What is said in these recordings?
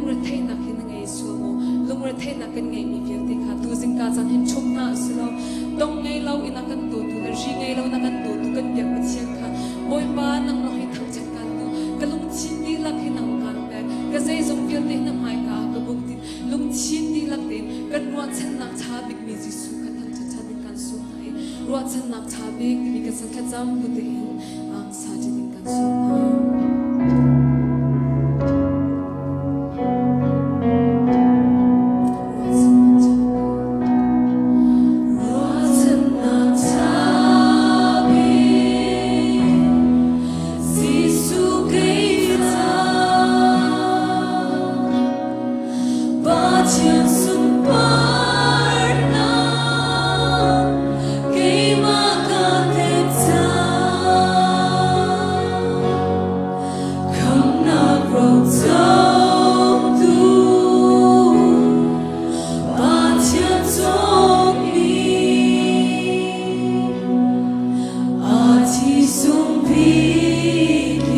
Lungretheihnak hi na ngei sual maw? Lungretheihnak kan ngeihmi vialte kha tu zingka caan hin chum hna si lo. Dong ngei lo in a kan dawtu le ri ngei lo in a kan dawtu kan biak Pathian kha Bawipa nang lawng hi thangṭhat kan duh. Ka lungthin dihlak hi nang kaan pek. Ka zeizong vialte hi na hmaika ah ka buk dih. Lungthin dihlak tein kan ruahchannak ṭha bikmi Jesuh kha thangṭhat ṭhan in kan sung hna i ruahchannak ṭha bik timi kan san thlacam bu tein sa ding kan sung hna. Ruahchannak ṭha bik Jesuh kei ca Pathian sunparnak keimah ka pek cang. Khamhnak rocotu Pathian cawkmi a thi sung bik in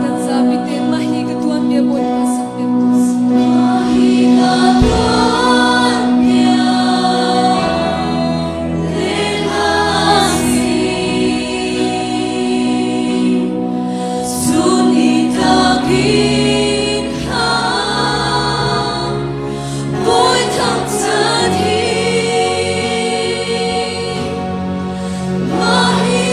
Kan zapi tein mah hi ka tuanbia Bawipa sak piak ko sih. Mah hi ka tuanbia lehla si. Sun i tlak in khan Bawi thangṭhat hi. Bawi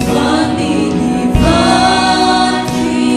Vanni ni van khi.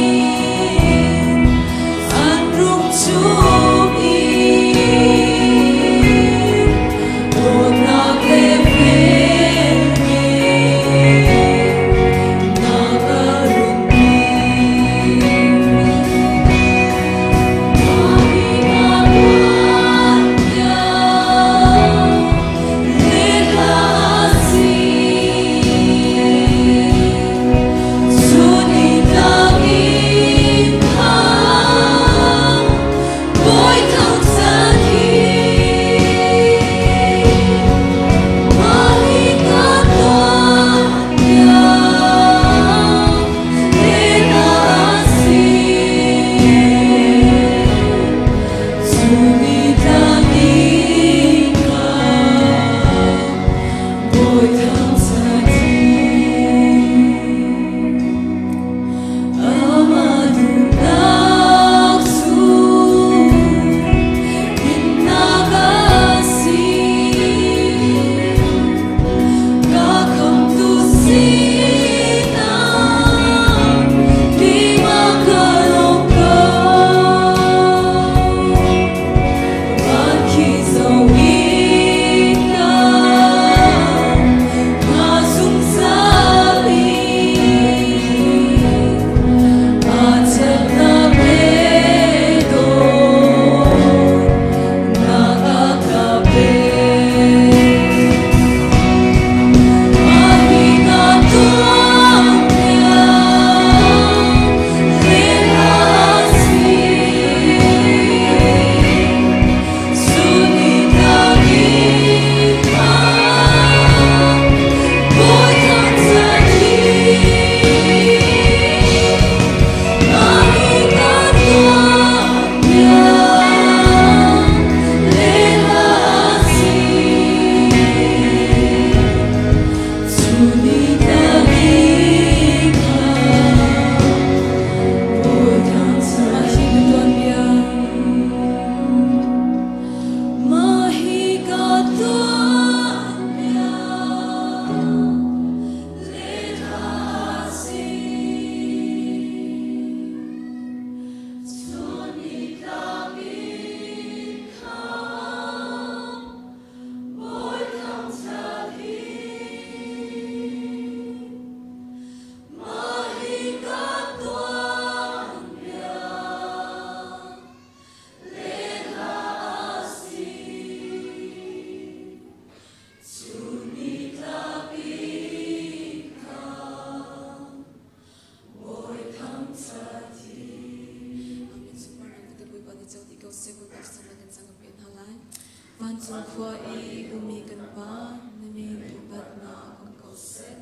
Vancung khua i ummi kan Pa, na min upatnak um ko seh.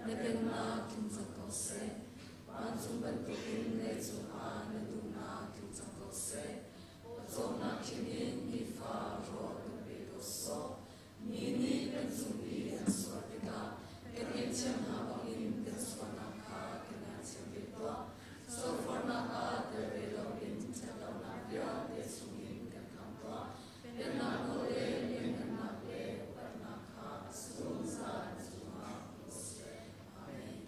Na pennak tlung cang ko seh. Vancung bantukin leicung ah na duhnak tlung cang ko seh. Pawcawmnak khim in nifa rawl kan pe ko sawh. Mi nih kan cung i an sual tikah kan ngaihthiam hna bangin kan sualnak kha kan ngaithiam ve tuah. Sualforhnak ah tel ve loin ṭhatlonak vialte chungin kan khamh tuah. Pennak nawl le lianhngannak le upatnak kha zungzal na cungah um ko seh. Amen.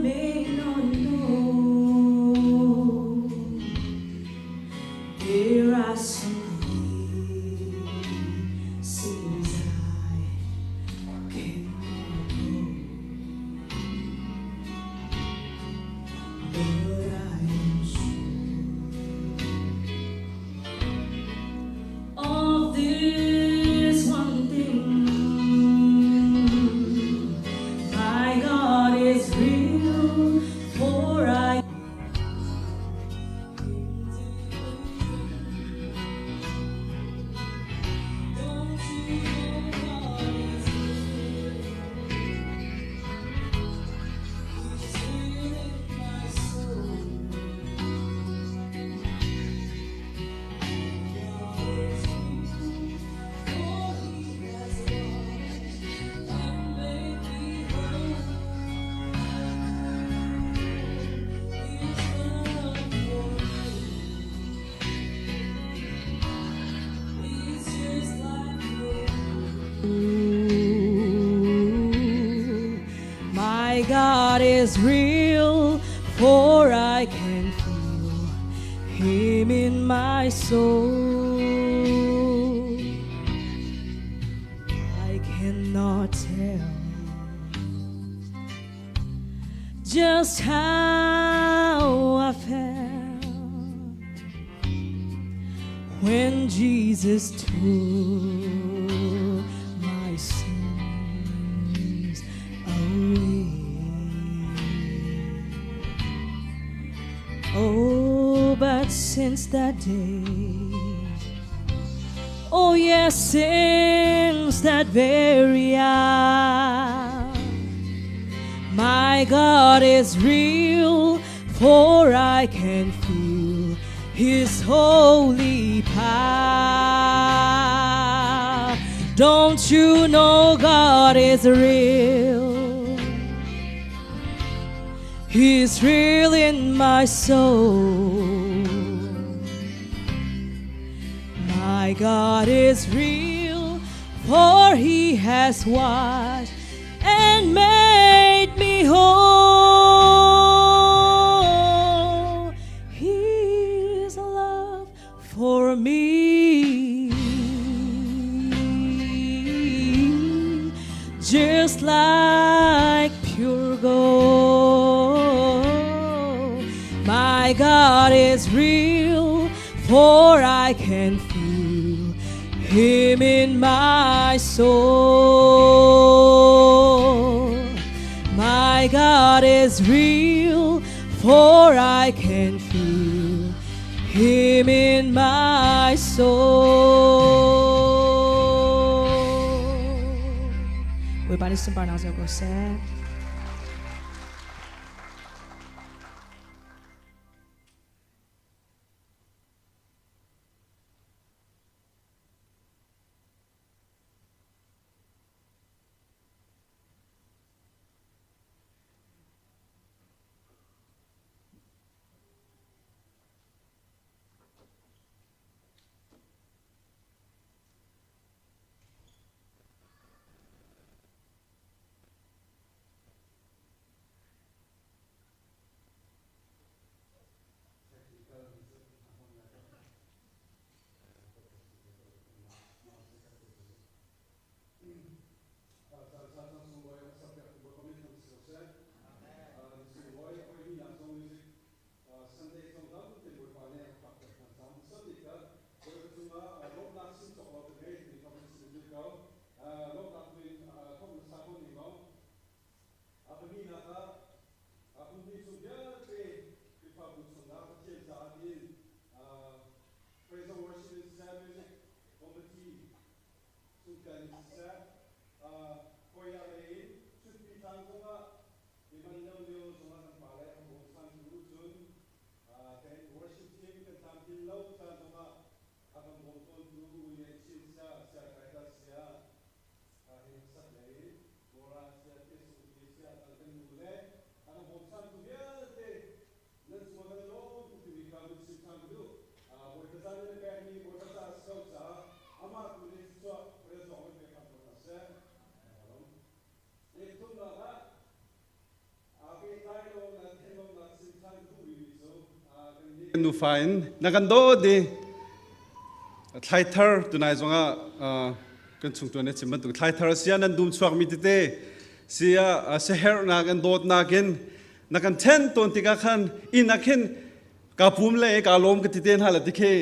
may not know, there are some places I cannot go, but I am sure of this one thing. My God is real, for I Don't you know God is real? He's real in my soul. God is real, for He has washed and made me whole. His love for me is just like gold. My God is real, for I can feel Him in my soul. I cannot tell just how I felt when Jesus took my sins away. Oh, but since that day, oh yes, since that very hour, my God is real, for I can feel His holy power. Don't you know God is real? He's real in my soul. My God is real, for He has washed and made me whole. His love for me, just like pure gold. My God is real, for I can feel Him in my soul. My God is real, for I can feel Him in my soul. Bawipa nih sunparnak co ko seh. Praise and worship in siseh, music committee chungtel in siseh, choir lei in chutpi tlang zongah mi man lio lio zongah kan pa le kan bawmchan tu cun then worship team kan tlamtlin lo caan zongah a kan bawm tawntu U Lian Chin sia, Sia Kai Ta sia, hi sak lei Bora sia, Te Sung Ti sia, kan kan nu le a kan bawmchantu vialte nan cungah kan i lawm tuk timi kha vun chim ṭhan ka duh. Bawipa ca nih na pekmi Bawipa ca a si ko caah amah tu nih thluachuah rel zong in pe hram ko hna seh. Lehthumnak ah Kan nufa in na kan dawt i thlaithar tunai zongah kan chung tuan chim bantuk thlaithar sia nan dum chuak mi tete sia sehernak an dawtnak in na kan then ton tikah khan inn ah khin ka pum le ka lawm ka ti te hna la tikhe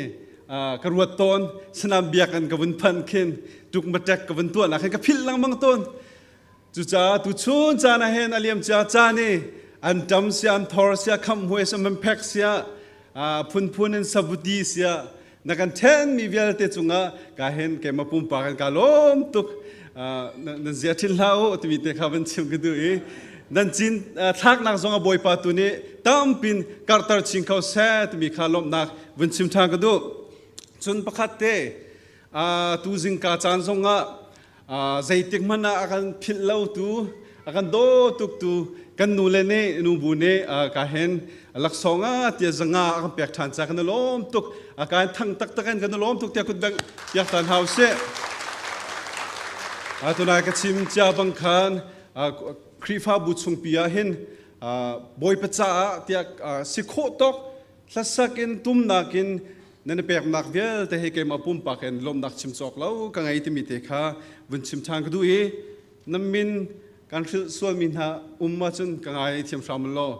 ka ruat tawn sanam biak an ka vun phan khin tuk matek ka vun tuah na khin ka philh lengmang tawn. Cucaah tuchun caan ah hin a liam cia caan i an ṭam sia, an thor sia, khamhmuai sia, manphek sia, phunphun in sabuti sia, na kan ṭhenmi vialte cungah ka hin keimah pumpak in ka lawm tuk. Nan zia ṭhin hlah u timi te kha van chim ka duh i nan cin thlaknak zong a Bawipa tu nih tampin karhter chin kho seh timi kha lawmhnak vun chim ṭhan ka duh. Cun pakhat te tu zingka caan zongah zeitik hmanh ah a kan philh lo tu, a kan daw tuk tu kan nu le nih nubu nih ka hen laksawng ah tia zanga a kan pek ṭhan ca kan lawm tuk, a kan thang taktak in kan lawm tuk tiah kut beng piak tan hau sih. Tunai ka chim cia bang khan Khrihfabu chungpi ah hin Bawipa caah tiah si khawh tawk hlasak in tumnak in nan i peknak vialte hi keimah pumpak in lawmhnak chim cawk lo ka ngei timi te kha vun chim ṭhan ka duh i na min kan hrilh sualmi hna um ahcun ka ngai thiam hram law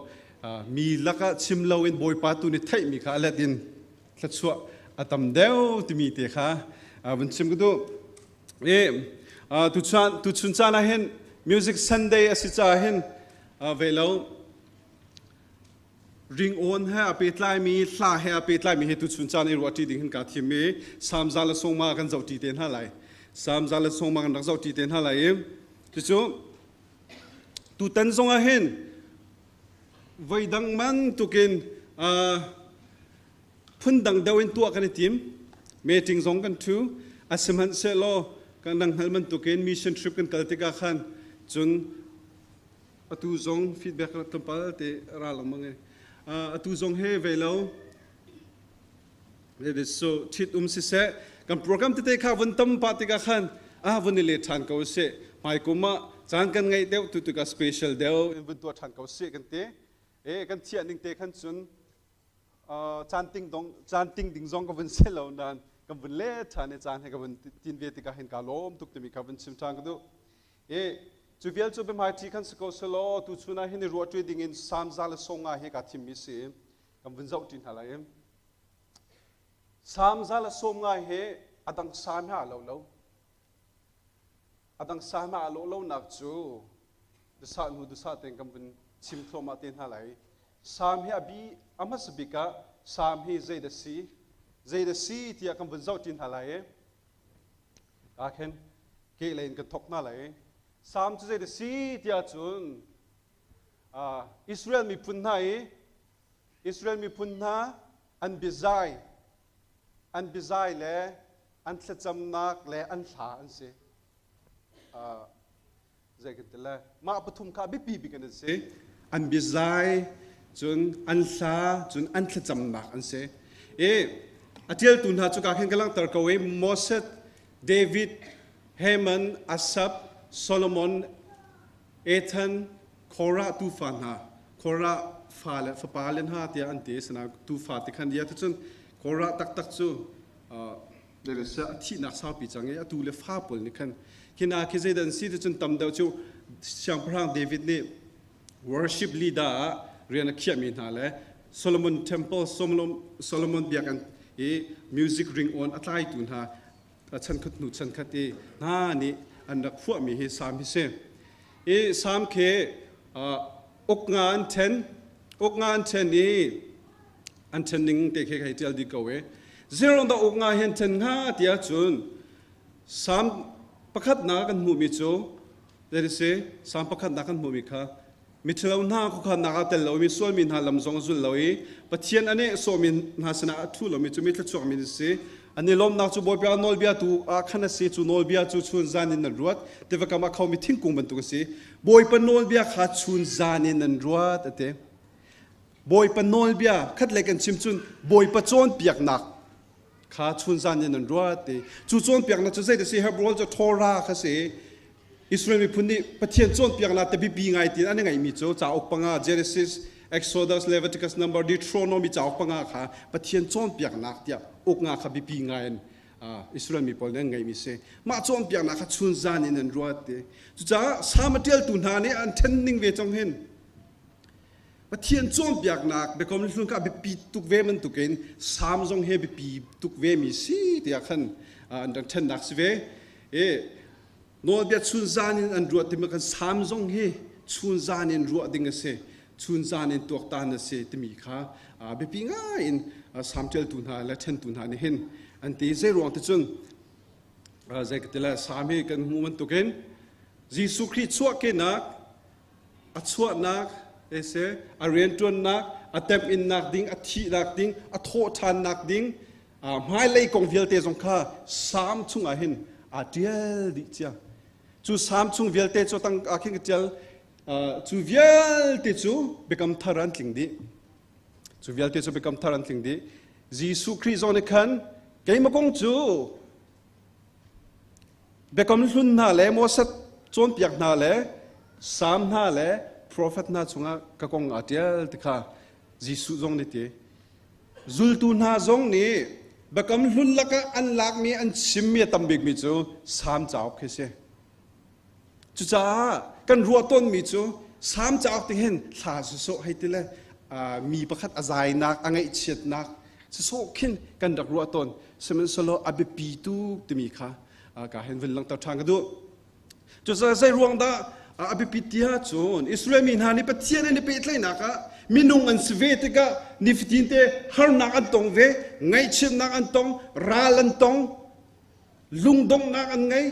mi lakah chim lo in Bawipa tu nih theihmi kha a let in thluachuah a tam deuh timi te kha vun chim ka duh. I tuchun caan ah hin Music Sunday a si caah hin ve lo ringawn he a pehtlaimi, hla he a pehtlaimi he tuchun caan i ruahṭi ding hin kaa thim i Salm 150 kan zohṭi te hna lai. Salm 150 kan rak zohṭi te hna lai i cucu tutan zong ah hin voidang bantukin phundang deuh in tuah kan i tim. Meeting zong kan ṭhu. Asihmanhsehlaw kan dang hngal bantukin mission trip kan kal tikah khan cun Atu zong feedback tlawmpal te ra lengmang e. Atu zong he ve lo. So ṭhit um siseh kan program tete kha vun tam pah tikah khan ah vun i let ṭhan ko sih. Hmaikum ah caan kan ngeih deuh tu tikah special deuh in vun tuah ṭhan ko sih kan ti. E kan thiah ning te khan cun caan ting dong caan ting ding zong ka vun se lo nain kan vun let ṭhan i caan he ka vun tin ve tikah hin ka lawm tuk timi kha vun chim ṭhan ka duh. I cu vial cu biahmaiṭi khan si ko selaw tuchun ah hin i ruahṭi dingin Salm 150 hi kaa thimmi si i kan vun zohṭi hna lai. Salm 150 hi a dang salm he aa lo lo. A dang salm he aa lawh lonak cu dusah hnu dusah tein kan vun chim thluahmah te hna lai. Salm hi a bi a hmasa bik ah salm hi zeidah si zeidah si tiah kan vun zohṭi hna lai i Ah khin kehlei in kan thawk hna lai. Salm cu zei a si tiah cun Israel miphun hna i Israel miphun hna an biazai an biazai le an thlacamnak le an hla an si. Zei kan ti lai, mah pathum kha biapi bik an si. An biazai, cun an hla, cun an thlacamnak an si. I a ṭialtu hna cu ka khin ka langhter ko i Moses, David, Heman, Asaph, Solomon, Ethan, Korah tufa hna, Korah fa le fapa le hna tiah an ti. Asinain tufa ti khan dia cun Korah taktak cu a thihnak saupi cang i atu le fa pawl nih khan khi na khi zeidah an si ti cun tam deuh cu Siangpahrang David nih worship leader ah rian a khiahmi hna le Solomon Temple, Solomon biakinn i music ring on a tlaitu hna chankhat hnu chankhat i hna nih an rak phuahmi hi Salm hi si. I Salm khi uk nga an ṭhen, uk nga an ṭhen i an ṭhen ning te khi hei ṭial dih ko i zeirong dah uk nga hi an ṭhen hnga ti ahcun Salm pakhatnak kan hmuhmi cu zei si Salm pakhatnak kan hmuhmi kha miṭhalo hna khuakhannak ah tel lomi sualmi hna lam zong a zul lo i Pathian a nehsawhmi hna sinah a ṭhu lomi cu mi thluachuakmi an si. An i lawmhnak cu Bawipa nawlbia tu ah khan a si. Cu nawlbia cu chun zan in nan ruat. Tiva kam ah khomi thingkung bantuk a si. Bawipa nawlbia kha chun zan in nan ruat a ti. Bawipa nawlbia khatlei kan chim cun Bawipa cawnpiaknak kha chunzan in an ruat ti. Cu cawnpiaknak cu zei si Hebrew cu Torah kha si. Israel miphun nih Pathian cawnpiaknak te biapi ngai tiin an i ngeihmi cu cauk panga Genesis, Exodus, Leviticus, Number, Deuteronomy cauk panga kha Pathian cawnpiaknak tiah uk nga kha biapi ngai in Israel mi pawl nih an ngeihmi si. Mah cawnpiaknak kha chunzan in an ruat ti. Cucaah Salm a ṭialtu hna nih an ṭhen ning ve cang hin. Pathian cawnpiaknak biakam hlun kha biapi tuk ve bantukin Salm zong hi biapi tuk ve mi si tiah khan an rak ṭhennak si ve. I nawlbia chunzan in an ruah timi khan Salm zong hi chunzan in ruah ding a si, chunzan in tuaktan a si timi kha biapi ngai in Salm ṭialtu hna le ṭhentu hna nih hin an ti. Zei ruang ti cun zei ka ti le Salm hi kan hmuh bantukin Jesuh Khrih chuahkehnak a chuahnak seh a rianṭuannak a temhinnak ding a thihnak ding a thawhṭhannak ding hmailei kong vialte zong kha Salm chungah hin aa ṭial dih cia. Cu Salm chung vialte cu tang ah khin ka ṭial. Cu vialte cu Biakam Thar an tling dih. Cu vialte cu Biakam Thar an tling dih. Jesuh Khrih zong nih khan keimah kong cu Biakam hlun hna le Moses cawnpiak hna le Salm hna le profet hna chungah ka kong aa ṭial ti kha Jesuh zong nih ti. Zultu hna zong nih biakam hlun lakah an lakmi an chimmi a tam bikmi cu Salm cauk khi si. Cucaah kan ruah tawnmi cu Salm cauk ti hin thla sawsawh hei ti le mi pakhat a zainak, a ngaihchiatnak sawsawh khin kan rak ruah tawn. Sihmanhsehlaw a biapi tuk timi kha ka hin vun langhter ṭhan ka duh. Cucaah zei ruang dah a biapit ti ahcun Israel mi hna nih Pathian an i pehtlaihnak ah minung an si ve tikah nifatin te harnak an tong ve, ngaihchiatnak an tong, ral an tong, lungdonghnak an ngei.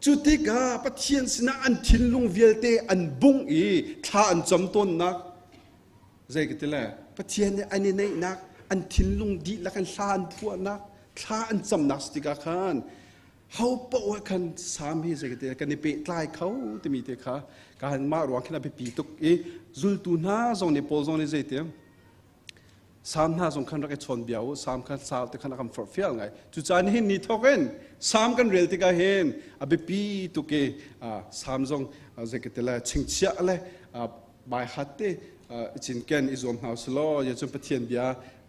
Cu tikah Pathian sinah an thinlung vialte an bungh i thla an cam tawnnak zei ka ti le Pathian nih an i neihnak an thinlung dihlak in hla an phuahnak thla an camnak si tikah khan ho paoh khan Salm hi zei ka ti kan i pehtlai kho timi te kha kan mah ruang khin a biapi tuk i zultu hna zong nih Paul zong nih zei ti Salm hna zong khan rak i chawn bia u. Salm khan sau te khan a kan forhfial ngai. Cucaah nihin ni thawk in Salm kan rel tikah hin a biapi tuk i Salm zong zeikati le chingchiah le baihat te cinken i zuam hna usih ya cun Pathian bia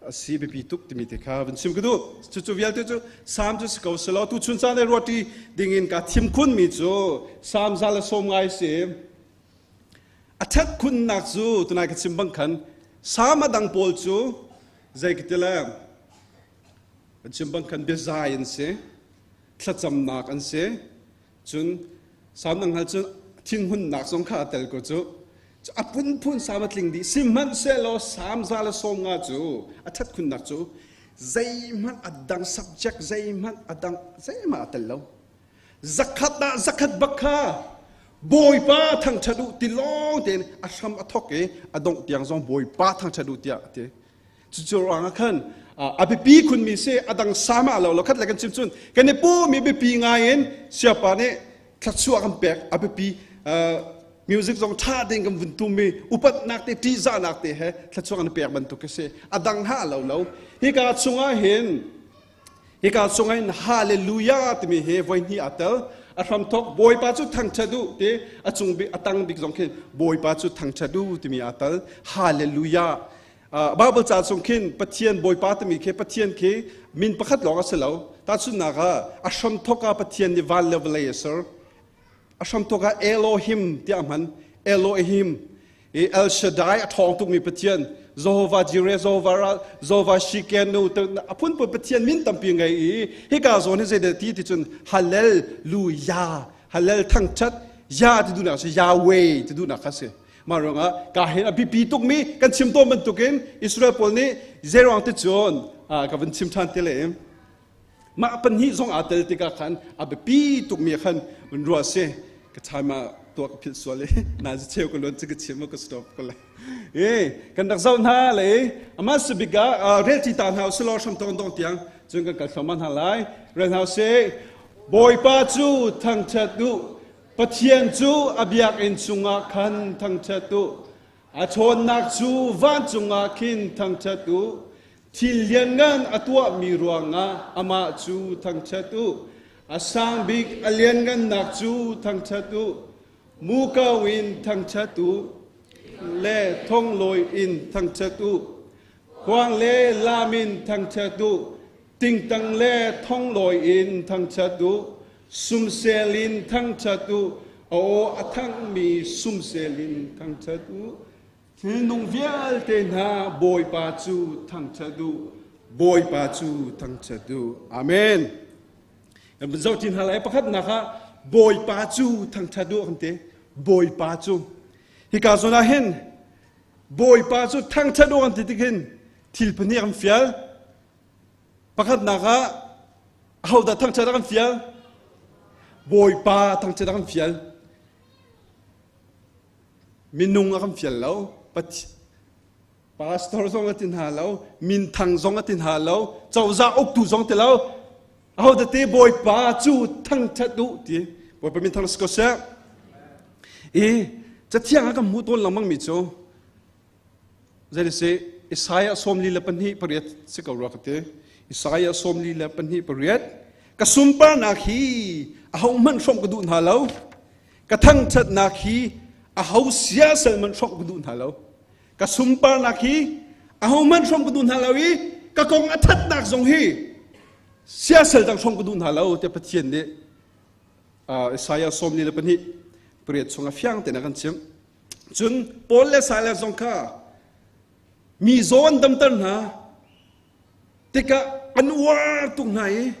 a si biapi tuk timi te kha van chim ka duh. Cucu vialte cu Salm cu si ko selaw tu chun caan le ruati dingin ka thim khun mi cu Salm 110 ngai si. A ṭhat khunnak cu tunai ka chim bang khan sama dang pawl cu zei ka ti le kan chim bang khan biazai an si, thlacamnak an si, cun sam dang hal cun thinhunnak zong kha a tel ko cu. A phunphun sam a tling dih. Sihmanhsehlaw sam 150 cu a ṭhat khunnak cu zeihmanh a dang subject zeihmanh a dang zeihmanh a tel lo. Zakhat ah zakhat bak kha Bawipa thangṭhat u ti lawng tein a hram a thawk i a dongh tiang zong Bawipa thangṭhat u tiah a ti. Cucu ruang ah khan a biapi khunmi si a dang sama lo lo khat le kan chim cun kan i pumi biapi ngai in siapa nih thluachuah kan pek a biapi music zong ṭha tein kan vun tum i upatnak te ṭihzahnak te he thluachuah kan pek bantuk a si a dang ha lo lo hika chungah hin Hika chungah hin Hallelujah timi hi voihnih aa tel. A hramthawk Bawipa cu thangṭhat u ti a cung bik a tang bik zong khin Bawipa cu thangṭhat u timi aa tel. Hallelujah. Bible ca chung khin Pathian Bawipa timi khi Pathian khi min pakhat lawng a si lo. Tahchunhnak ah a hramthawk ah Pathian nih van le vawlei a ser. A hramthawk ah Elohim tiah a hman. Elohim i El Shaddai a ṭhawng tukmi Pathian Jehovah Jireh Jehovah Jehovah Shikenu a phunphun Pathian min tampi ngei i hika zawn hi zeidah ti ti cun Hallelujah Hallel thangṭhat Ya ti duhnak si Yahweh ti duhnak kha si mah ruangah ka hin a biapi tukmi kan chim tawn bantukin Israel pawl nih zeiruang ti cun ka vun chim ṭhan ti le Mah pahnih zong aa tel tikah khan a biapi tukmi khan un ruah si. Ka time ah tuah ka philh sual i na cheu ka luan ka chim ka stop ko le. E kan rak zoh hna le ama sibik ah rel ti ta hna usih law hram tong dong tiang cun kan kal thluahmah hna lai. Rel hna usih. Bawipa cu thangṭhat u. Pathian cu a biakinn chungah khan thangṭhat u. A ṭhawnnak cu vancung ah khin thangṭhat u. Thil lianngan a tuahmi ruangah amah cu thangṭhat u. A sang bik a lianngannak cu thangṭhat u. Muko in thangṭhat u. le thonglawi in thangṭhat u. Khuang le laam in thangṭhat u. Tingtang le thonglawi in thangṭhat u. Sumsel in thangṭhat u. A aw a thangmi sumsel in thangṭhat u. Thilnung vialte hna Bawipa cu thangṭhat u. Bawipa cu thangṭhat u. Amen. Kan vun zoh ṭi hna lai. Pakhatnak ah Bawipa cu thangṭhat u kan ti. Bawipa cu. Hika zawn ah hin Bawipa cu thangṭhat u kan ti tik hin thil pahnih kan fial. Pakhatnak ah ahodah thangṭhat a kan fial? Bawipa thangṭhat a kan fial. Minung a kan fial lo. Pastor zong a ti hna lo, minthang zong a ti hna lo, cozah uktu zong ti lo. Ahodah te Bawipa cu thangṭhat u ti. Bawipa min thang si ko seh. I cathiang ah kan hmuh tawn lengmang mi cu zei si Isaiah 42 si ko rua ka ti. Isaiah 42 ka sunparnak hi ahohmanh hrawmh ka duh hna lo. Ka thangṭhatnak hi aho siasal hmanh hrawmh ka duh hna lo. Ka sunparnak hi ahohmanh hrawm ka duh hna lo i ka kong a thatnak zong hi siasal dang hrawm ka duh hna lo tiah Pathian nih Isaiah 42 chung a fiang tein a kan chimh. Cun Paul le Silas zong kha mi zaw an damter hna tikah an uar tuk hna i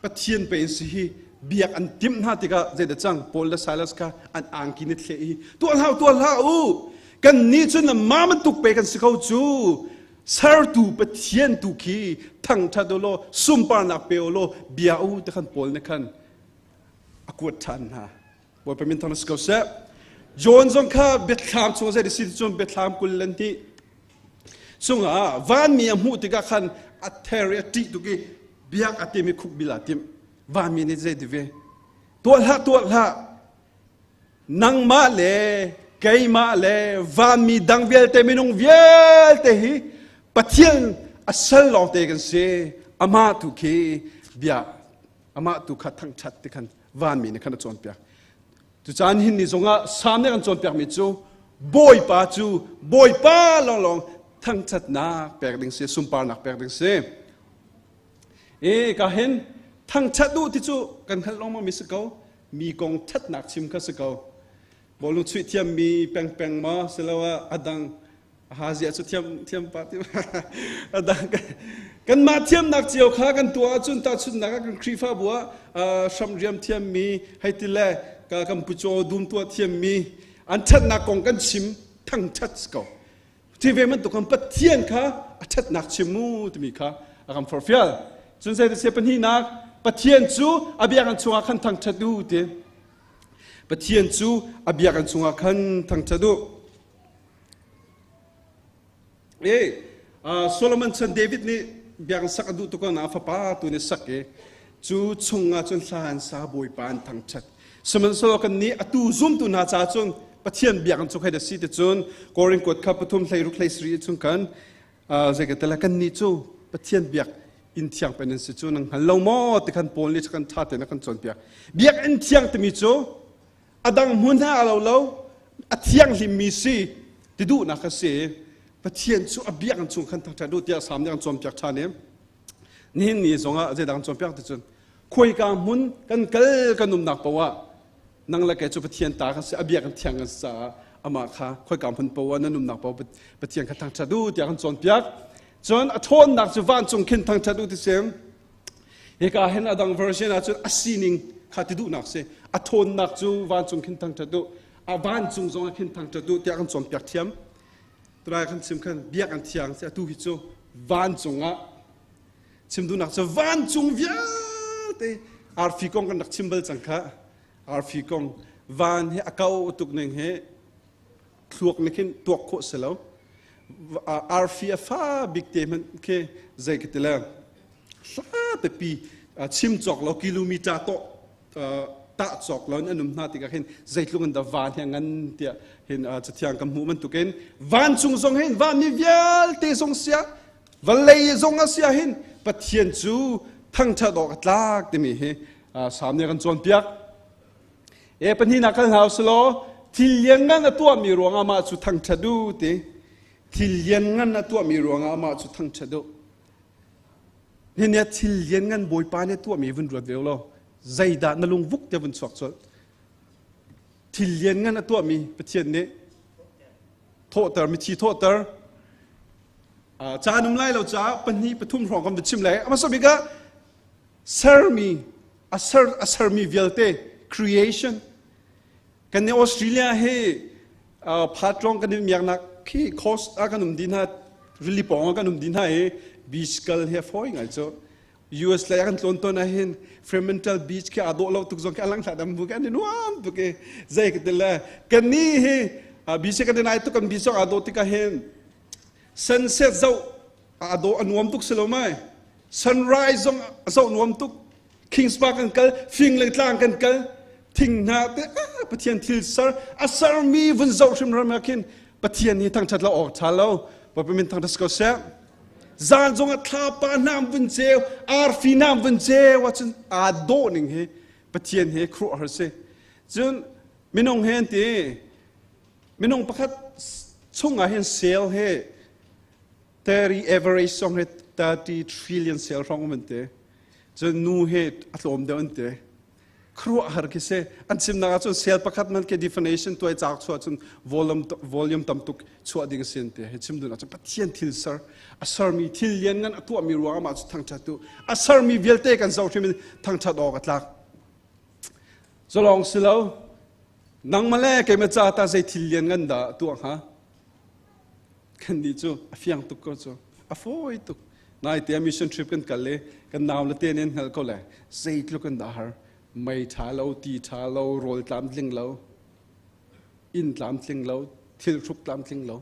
Pathian pe in si hi biak an timh hna tikah zeidah cang Paul le Silas kha an angki ni thleh i tuah hlah tuah hlah u kan nih cun ma bantuk pe kan si ko cu sertu Pathian tu khi thangṭhat u law sunparnak pe u law bia u ti khan Paul nih khan a kuat ṭhan hna Bawipa min thang si ko seh John zong kha biathlam chung zei si cun biathlam 22 chungah vanmi a hmuh tikah khan a ther i a ṭih tuk i biak a tim i khukbil aa timh. Vanmi nih zei ti ve? Tuah hlah, tuah hlah. Nangmah le keimah le vanmi dang vialte minung vialte hi Pathian a sal lawngte kan si. Amah tu khi bia amah tu kha thangṭhat ti khan vanmi nih khan a cawnpiak. Cucaan hin ni zongah Salm nih kan cawnpiakmi cu Bawipa cu Bawipa lawnglawng thangṭhatnak pek ding si, sunparnak pek ding si. E ka hin thangṭhat duh ti cu kan hngalh lengmang mi si ko. Mi kong ṭhatnak chim kha si ko. Bawlung chuih thiammi pengpeng maw siloah a dang Ahazia cu thiam thiam pa ti adang kanmah thiamnak cio kha kan tuah ahcun tahchunhnak ah kan Khrihfabu ah hramriam thiammi hei ti le kan pucaw dum tuah thiammi an ṭhatnak kong kan chim thangṭhat ko ti ve bantuk kan Pathian kha a ṭhatnak chim mu timi kha a kan forhfial cun zei se pahnihnak Pathian cu a biakinn chungah khan thangṭhat u ti Pathian cu a biakinn chungah khan thangṭhat u Solomon chan David nih biakinn sak a duh tuk na fapa tu nih sak i cu chungah cun hla an sa Bawipa an thangṭhat. Sihmanhsehlaw kan nih atu zumtu hna caah cun Pathian biakinn cu khei da si ti cun Korin kuat kha pathum hleiruk hleisarih chung khan zei ka tela kan nih cu Pathian biak inn thiang pen an si cu nang hngal lo maw ti khan Paul nih kan ṭha tein a kan cawnpiak. Biakinn thiang timi cu a dang hmun he aa lo lo a thianghlimmi si ti duhnak a si Pathian cu a biakinn chung khan thangṭhat duh tiah Salm nih an cawnpiak ṭhan i nihin ni zongah zeidah an cawnpiak ti cun khuaika hmun kan kal kan umnak paoh ah nang le kei cu Pathian ta kan si a biakinn thiang kan si caah amah kha khuaika hmun paoh ah nan umnak paoh Pathian kha thangṭhat u tiah kan cawnpiak cun a ṭhawnnak cu vancung khin thangṭhat u ti si Hika hin a dang version ahcun a sining kha ti duhnak si. A ṭhawnnak cu vancung khin thangṭhat u, a vancung zong ah khin thangṭhat u tiah kan cawnpiak thiam. Tunai kan chim khan biak an thiang si atu hi cu vancung ah chim duhnak cu vancung vialte arfi kong kan rak chim bal cang kha arfi kong van hi a kau tuk ning hi thluak nih khin tuak khawh si lo arfi a fa bik te hmanh khi zei ka ti le hla pipi chim cawk lo kilometer to tah cawk lo in an um hna tikah hin zeitluk in dah van hi a ngan tiah hin cathiang kan hmuh bantukin vancung zong hin vanmi vialte zong sia vawlei zong a sia hin Pathian cu thangṭhat awk a tlak timi hi Salm nih a kan cawnpiak. E pahnihnak kal hna usih law. Thil lianngan a tuahmi ruangah mah cu thangṭhat u ti. Thil lianngan a tuahmi ruangah amah cu thangṭhat u. Nihin ah thil lianngan Bawipa nih a tuahmi vun ruat ve u law zeidah na lung vuk te vun chuak colh. Thil lianngan a tuahmi Pathian nih thawhter mithi thawhter caan um lai lo caah pahnih pathum hrawng kan va chim lai. A hmasa bik ah sermi a ser a sermi vialte creation kan ni Australia hi phatlong kan i miaknak khi coast ah kan um dih hna rili pawng ah kan um dih hna i beach kal hi a fawi ngai cu US lei kan tlawn tawn ahhin Fremantle Beach khi aa dawh lo tuk zong khi a lang hlah dam bu kan i nuam tuk i zei ka ti le kan ni hi beach kan i nai tuk kan beach zong aa dawh tik ahhin sunset zoh aa dawh a nuam tuk si lo mai sunrise zong zoh nuam tuk Kings Park kan kal fing le tlang kan kal thing hna te Pathian thil ser a sermi vun zoh hrimhrim ah khin Pathian hi thangṭhat lo awk ṭha lo Bawipa min thangṭhat ko seh zan zong ah thlapa hnam vun ceu arfi hnam vun ceu ahcun aa dawh ning hi Pathian hi khuaruahhar si cun minung he an ti minung pakhat chungah hin sel he 30 average song he 30 trillion sel hrawng um an ti cun nu he a tlawm deuh an ti khuaruahhar khi si an chimnak ahcun sel pakhat man ke definition tuai caak chuah cun volume volume tam tuk chuah ding si an ti hi chim dun ahcun Pathian thil ser a sermi thil lian ngan a tuahmi ruang amah cu thangṭhat tu a sermi vialte kan zoh hrim in thangṭhat awk a tlak zalong si lo nangmah le keimah ca ta zei thil lian ngan dah tuah hnga Kan nih cu a fiang tuk ko cu. A fawi tuk. Naite ah mission trip kan kal i kan nau le te nih an hngalh ko le zeitluk in dah har. Mei ṭha lo, ti ṭha lo, rawl tlamtling lo, inn tlamtling lo, thilhruk tlamtling lo.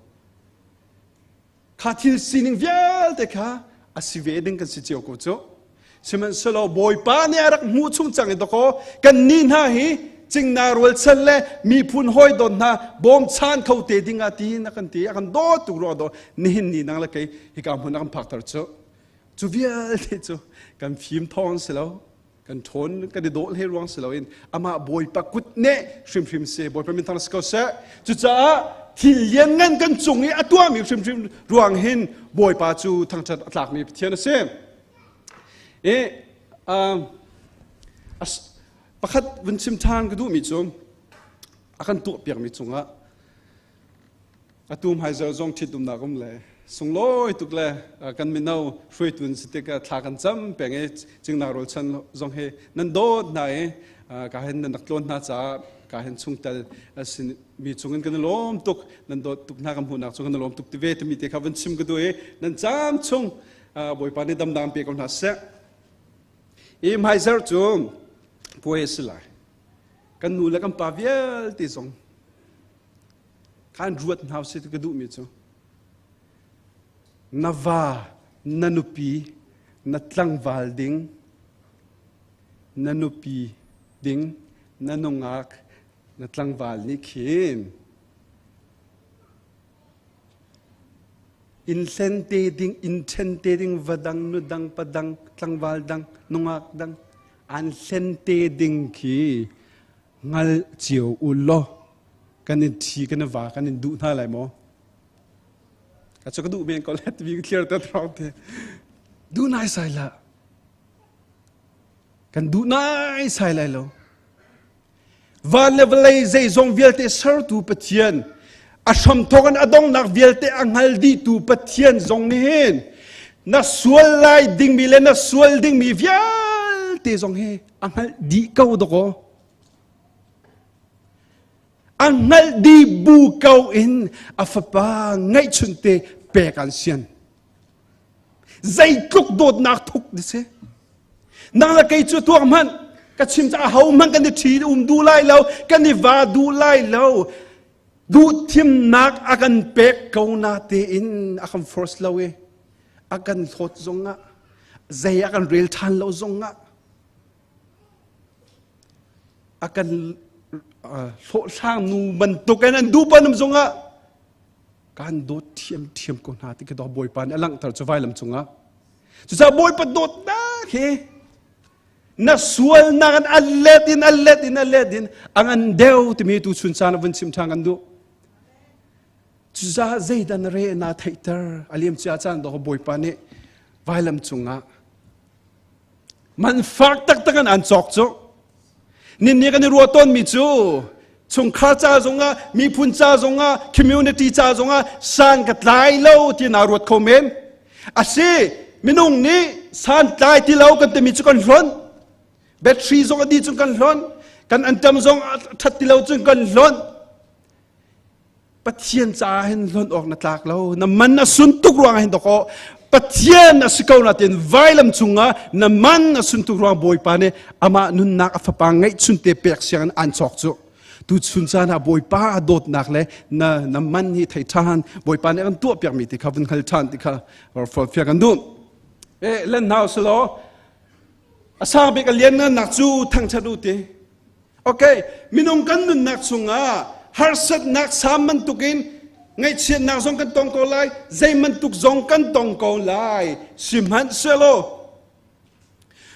Kha thil sining vialte kha a si ve ding kan si cio ko cu. Sihmanhsehlaw Bawipa nih a rak hmuh chung cang i dakaw kannih hna hi cingna rualchan le miphun hawi dawt hna bawmchan kho te ding ah tiin a kan ti a kan dawt tuk ruang daw nihin ni nang le kei hika hmun a kan phakter cu cu vialte cu kan fim thawng si lo kan ṭhawn kan i dawh hle ruang si loin amah Bawipa kut ne hrimhrim si Bawipa min thang si ko seh cucaah thil lianngan kan cung i a tuahmi hrimhrim ruang hin Bawipa cu thangṭhat a tlakmi Pathian a si. I pakhat vun chim ṭhan ka duhmi cu a kan tuahpiakmi cungah atu hmaizarh zong ṭhitumnak um le sunglawi tuk le kan mino hruaitu si tikah thla kan cam peng i cingnak rawlchan zong hi nan dawt hna i ka hin nan rak tlawn hna caah ka hin chungtel mi chungin kan i lawm tuk nan dawt tuk hna kan hmuhnak cu kan i lawm tuk ti ve timi te kha vun chim ka duh i nan cam chung Bawipa nih damdang pe ko hna seh. I hmaizarh cu puai a si lai. Kan nu le kan pa vialte zong khan ruat hna usih ti ka duhmi cu na va, na nupi, na tlangval ding, na nupi ding, na nungak, na tlangval nih khin Inn hlen te ding, inn ṭhen te ding, va dang, nu dang, pa dang, tlangval dang, nungak dang, an hlen te ding khi hngal cio u law kan in ṭhi kan in va kan in duh hna lai maw? Ka cu ka duh men ko le timi ka clear te thawng te. Duh nai sai la. Kan duh nai sai lai lo. Van le vawlei zeizong vialte sertu Pathian, a hramthawk in a donghnak vialte a hngal dihtu Pathian zong nih hin na sual lai dingmi le na sual dingmi vialte zong hi a hngalh dih ko dakaw. A hngalh dih bu ko in a fapa ngeihchunte pek an sian. Zeitluk dawtnak thuk na si. Nang le kei cu tuak hmanh ka chim caah ho hmanh kan i ṭhi um duh lai lo, kan i va duh lai lo. Duh thimnak a kan pek ko na tein a kan force lo i a kan hlawt zongah zei a kan rel ṭhan lo zongah a kan hlawhhlang nu bantuk in an duh panum zongah kan dawt ṭhiamṭhiam ko hna ti khi Bawipa nih a langhter cu vailam cungah. Cucaah Bawipa dawtnak hi Na sualnak in a let in a let in a let in a ngan deuh timi tu chun caan ah vun chim ṭhan kan duh. Cucaah zeidah na re naa theihter? A liam cia caan dawh Bawipa nih vailam cungah man fak taktak in an cawk cu. Ninni kan i ruah tawnmi cu chungkhar ca zongah, miphun ca zongah, community ca zongah san ka tlai lo ti naa ruat kho men. Asi, minung nih san tlai ti lo kan timi cu kan hlonh. Battery zong a dih cun kan hlonh. Kan antam zong a ṭhat ti lo cun kan hlonh. Pathian caah hin hlonh awk na tlak lo. Na man a sun tuk ruangah hin dawkaw Pathian a si ko na tiin vailam cungah na man a sun tuk ruang Bawipa nih amah nunnak a fapa ngeihchun te pek siang in an cawk cu. Tu chun caan ah Bawipa a dawtnak le na na man hi thei ṭhan Bawipa nih an tuah piakmi ti kha vun hngal ṭhan ti kha fiang kan duh. Eh len hna usulaw a sang bik a lianngannak cu thangṭhat u ti. Okay, minung kan nunnak chungah harsatnak sam bantukin ngaihchiatnak zong kan tong ko lai, zei bantuk zong kan tong ko lai. Sihmanhsehlaw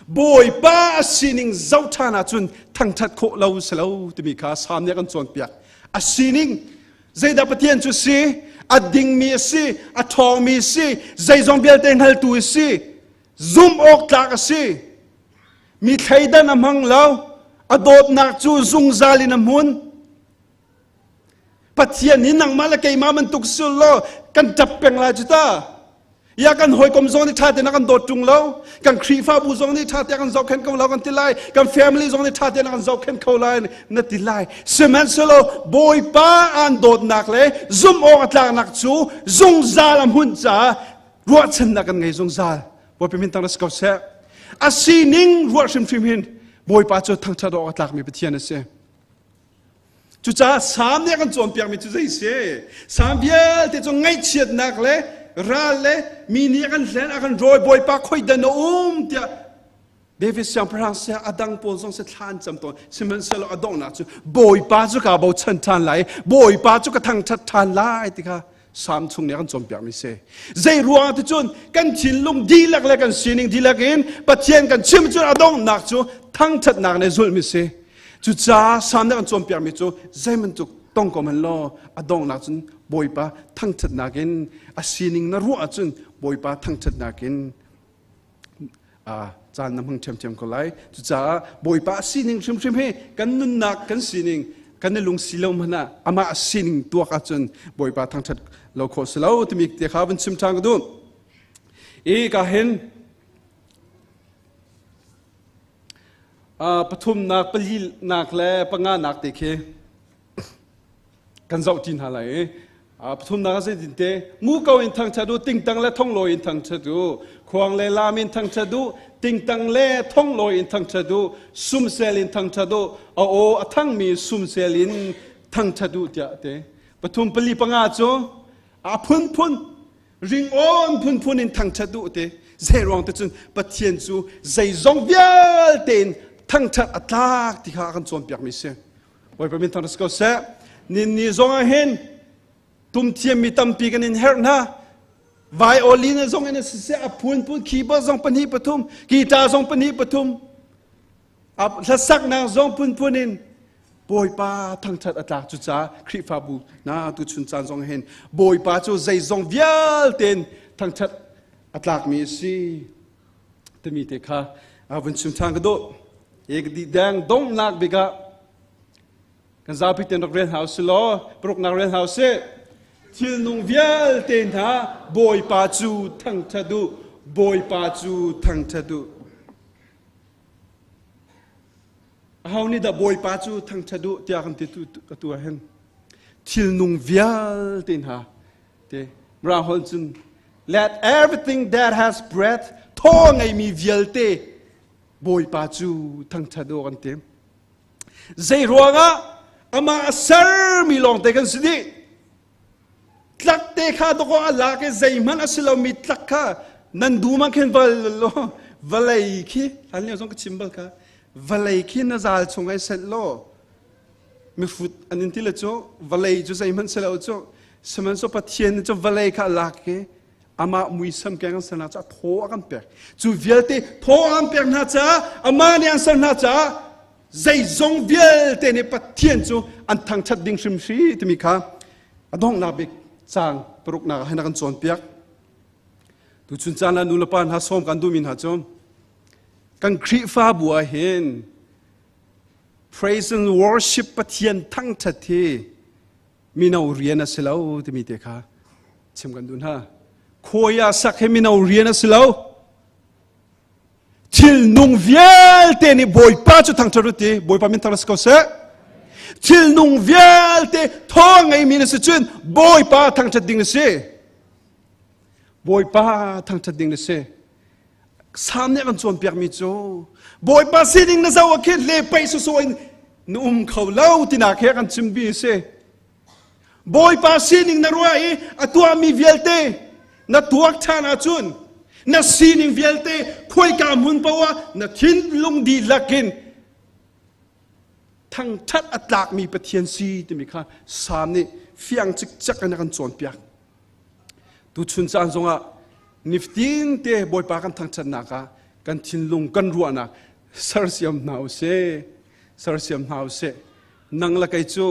Bawipa a sining zoh ṭhan ahcun thangṭhat khawh lo si lo timi kha Salm nih a kan cawnpiak. A sining zeidah Pathian cu si, a dingmi a si, a ṭhawngmi a si, zeizong vialte hngaltu a si, zumh awk tlak a si. Mi thleidan a hmang lo. A dawtnak cu zungzal in a hmun. Pathian hi nangmah le keimah bantuk sul law kan ṭap peng lai cu ta. Ya kan hawikom zong nih ṭha tein a kan dawt ṭung lo. Kan Khrihfabu zong nih ṭha tein a kan zohkhenh ko lo kan ti lai. Kan family zong nih ṭha tein a kan zohkhenh kho lai na ti lai. Sihmanhsehlaw Bawipa aan dawtnak le zumh awk a tlaknak cu zungzal a hmunh caah ruahchannak kan ngei zungzal. Bawipa min tang si ko seh. A sining ruah hrimhrim hin Bawipa cu thangṭhat awk a tlakmi Pathian a si. Cucaah Salm nih a kan cawnpiakmi cu zei si? Salm vialte cu ngaihchiatnak le ral le mi nih a kan hlen a kan rawi Bawipa khoi dan a um tiah David siangpahrang seh a dang pawl zong seh thla an cam tawn. Sihmanhsehlaw a donghnak cu Bawipa cu kaa bochan ṭhan lai, Bawipa cu ka thangṭhat ṭhan lai ti kha Salm chung nih a kan cawnpiakmi si. Zei ruangah ti cun kan thinlung dihlak le kan sining dihlak in Pathian kan chim cun a donghnak cu thangṭhatnak nih zulhmi si. Cucaah Salm nih a kan cawnpiakmi cu zeibantuk tong ko hmanh law a donghnak cun Bawipa thangṭhatnak in a sining na ruah ahcun Bawipa thangṭhatnak in caan na hmang ṭhiamṭhiam ko lai. Cucaah Bawipa sining hrimhrim hi kan nunnak kan sining kan i lungsi lo hmanh ah amah sining tuak ahcun Bawipa thangṭhat lo khawh si lo timi te kha vun chim ṭhan ka duh. I ka hin pathumnak palinak le panganak te khi kan zoh ṭi hna lai i pathumnak ah zeitin te muko in thangṭhat u tingtang le thonglawi in thangṭhat u khuang le lam in thangṭhat u tingtang le thonglawi in thangṭhat u sumsel in thangṭhat u a aw a thangmi sumsel in thangṭhat u tiah te pathum pali panga cu a phunphun ringawn phunphun in thangṭhat u te zei ruang te cun Pathian cu zeizong vialte in thangṭhat a tlak ti kha a kan cawnpiakmi si. Bawipa min thang si ko seh. Ninni zong ah hin tum thiammi tampi kan in herh hna. Violin zong in siseh a phunphun keyboard zong pahnih pathum, guitar zong pahnih pathum, hlasaknak zong phunphun in Bawipa thangṭhat a tlak cucaah Khrihfabu na tuchun caan zong hin Bawipa cu zeizong vialte in thangṭhat a tlakmi a si timi te kha vun chim ṭhan ka duh. Ek di deng donghnak bik ah kan zapi ten rak rel hna usih law paruknak rel hna usih. Thilnung vialte hna Bawipa cu thangṭhat u, Bawipa cu thangṭhat u. Aho nih dah Bawipa cu thangṭhat u tiah kan ti atu ah hin thilnung vialte hna te Mirang holh cun let everything that has breath thaw ngeimi vialte Bawipa cu thangṭhat u kan ti. Zei ruangah amah a sermi lawngte kan si dih. Tlak te kha dawkaw a lak i zeihmanh a si lomi tlak kha nan dum ah khin val law vawlei khi hlan lio zong ka chim bal kha vawlei khi na zal chung ai selh law mihrut an in ti le cu vawlei cu zeihmanh si lo cu sihmanhsehlaw Pathian cu vawlei kha a lak i Amah muisam keng an ser hna caah thaw a kan pek. Cu vialte thaw a kan pek hna caah amah nih an ser hna caah zeizong vialte nih Pathian cu an thangṭhat ding hrimhri timi kha a donghnak bik caang paruknak ah hin a kan cawnpiak. Tuchun caan ah nulepa hna sawm kan duhmi hna cu kan Khrihfabu ah hin praise and worship Pathian thangṭhat hi mino rian a si lo timi te kha chim kan duh hna. Khawi ah sak hi mino rian a si lo. Thil nung vialte nih Bawipa cu thangṭhat u ti Bawipa min thang si ko seh. Thil nung vialte thaw ngeimi na si cun Bawipa thangṭhat ding na si. Bawipa thangṭhat ding na si. Salm nih a kan cawnpiakmi cu Bawipa sining na zoh ah khin hle paih sawsawh in na um kho lo tinak he a kan chimmi a si. Bawipa sining na ruah i a tuahmi vialte na tuak ṭhan ahcun na sining vialte khuaika hmun paoh ah na thinlung dihlak in thangṭhat a tlakmi Pathian si timi kha Salm nih fiang cikcek in a kan cawnpiak. Tuchun caan zongah nifatin te Bawipa kan thangṭhatnak ah kan thinlung kan ruahnak sersiam hna u sih. Sersiam hna u sih. Nang le kei cu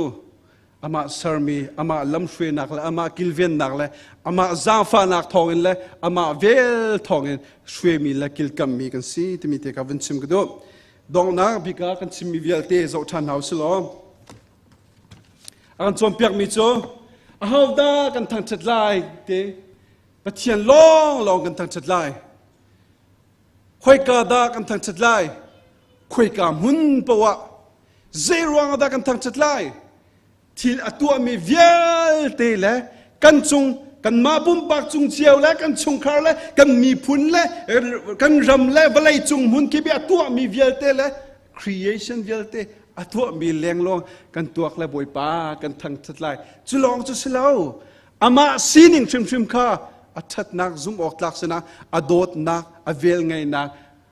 amah sermi, amah lamhruainak le amah kilvennak le amah zaangfahnak thawngin le amah vel thawngin hruaimi le kilkammi kan si timi te kha vun chim ka duh. Donghnak bik ah kan chimmi vialte zoh ṭhan hna u sih law A kan cawnpiakmi cu ahodah kan thangṭhat lai ti Pathian lawnglawng kan thangṭhat lai. Khoika dah kan thangṭhat lai? Khoika hmun paoh ah zei ruangah dah kan thangṭhat lai? Thil a tuahmi vialte le kan cung kanmah pumpak cung cio le kan chungkhar le kan miphun le kan ram le vawlei cung hmun kip i a tuahmi vialte le creation vialte a tuahmi lenglawng kan tuak le Bawipa kan thangṭhat lai. Cu lawng cu si lo. Amah sining hrimhrim kha a ṭhatnak zumh awk tlak sinah a dawtnak, a velngeihnak,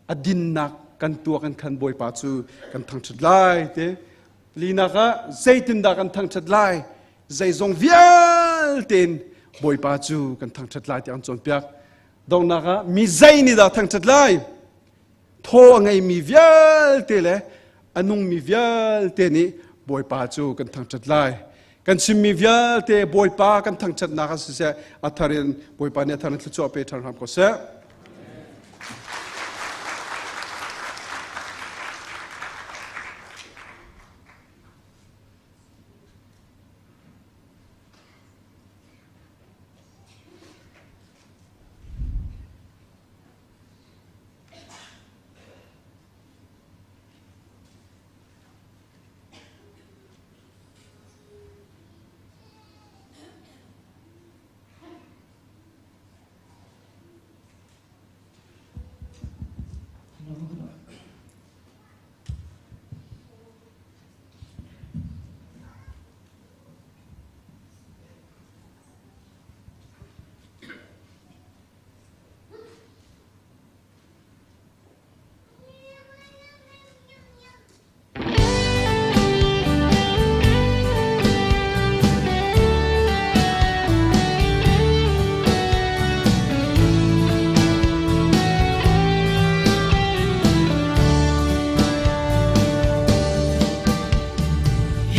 a dinnak kan tuak in khan Bawipa cu kan thangṭhat lai ti. Linak ah zeitindah kan thangṭhat lai? Zeizong vialte in Bawipa cu kan thangṭhat lai tiah an cawnpiak. Donghnak ah mi zei nih dah thangṭhat lai? Thaw a ngeimi vialte le a nungmi vialte nih Bawipa cu kan thangṭhat lai. Kan chimmi vialte Bawipa kan thangṭhatnak ah siseh, a thar in Bawipa nih a thar in thluachuah pe ṭhan hram ko seh.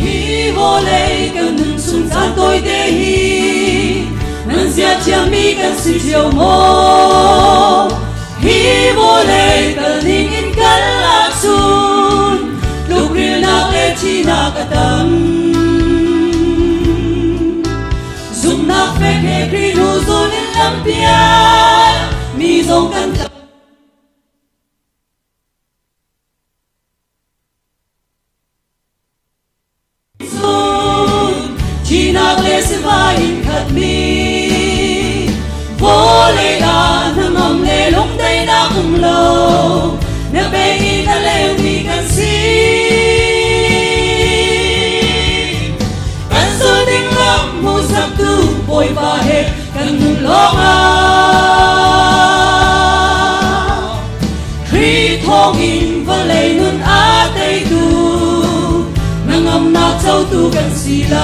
Hi vawlei kan nun chung caan tawite hi nan zia thiammi kan si cio maw? Hi vawlei kal ning in kal ahcun tlukrilnak le thihnak a tam. Zumhnak fek he Khrih hnu zul in lampial mi zong kan tam. Thihnak le sivai in khatmi vawlei ah hnangam le lungdaihnak um lo na pe in a lengmi kan si. Kan zul ding lam hmuhsaktu Bawipa he kan nun lawng ah Khrih thawngin vawlei nun a teitu na ngamnak cotu kan si lai.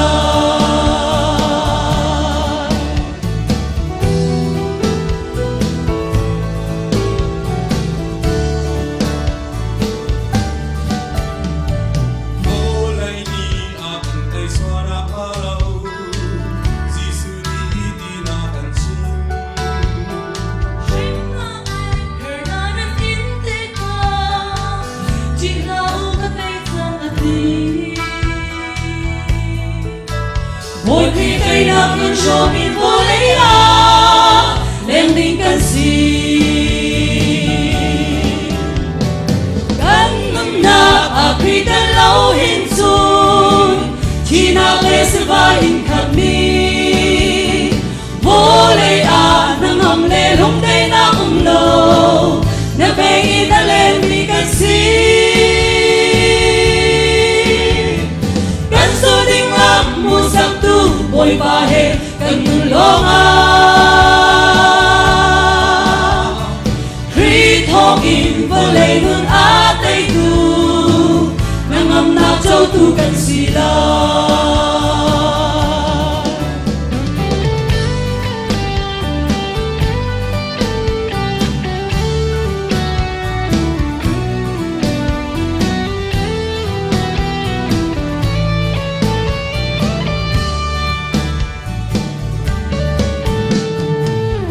nak in hrawm in vawlei ah leng ding kan si. Kan nunnak ah Khrih tel lo hin cun thihnak le sivai in khatmi vawlei ah hnangam le lungdaihnak um lo na peng in a lengmi kan si. Kan su ding lam hmuhsaktu Bawipa he kan nun lawngah Khrih thawngin vawlei nun a teitu na ngamnak cotu kan si lai.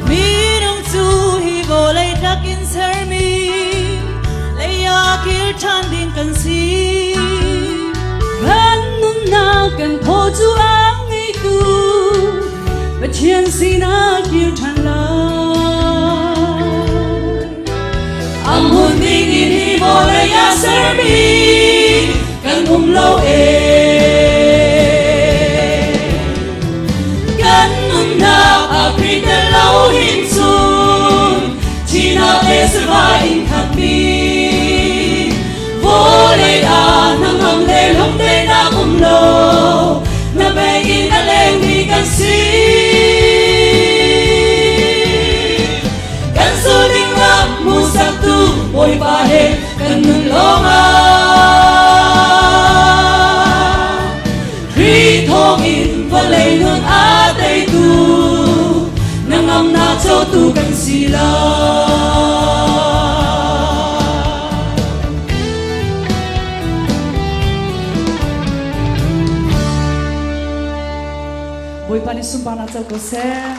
Minung cu hi vawlei tlak in sermi lei ah kir ṭhan ding kan si. Kan nunnak kan thaw cu a ngeitu Pathian sinah kir ṭhan lai. A hmun ding in hi vawlei ah sermi kan um lo ee. Kan nunnak ah Khrih tel lo hin cun thihnak le sivai in khatmi vawlei ah hnangam le lungdaihnak um lo na beng in a lengmi kan si. Kan su ding lam hmuhsaktu Bawipa he kan nun lawngah Khrih thawngin vawlei nun a teitu na ngamnak cotu kan si lai. Bawipa nih sunparnak co ko seh.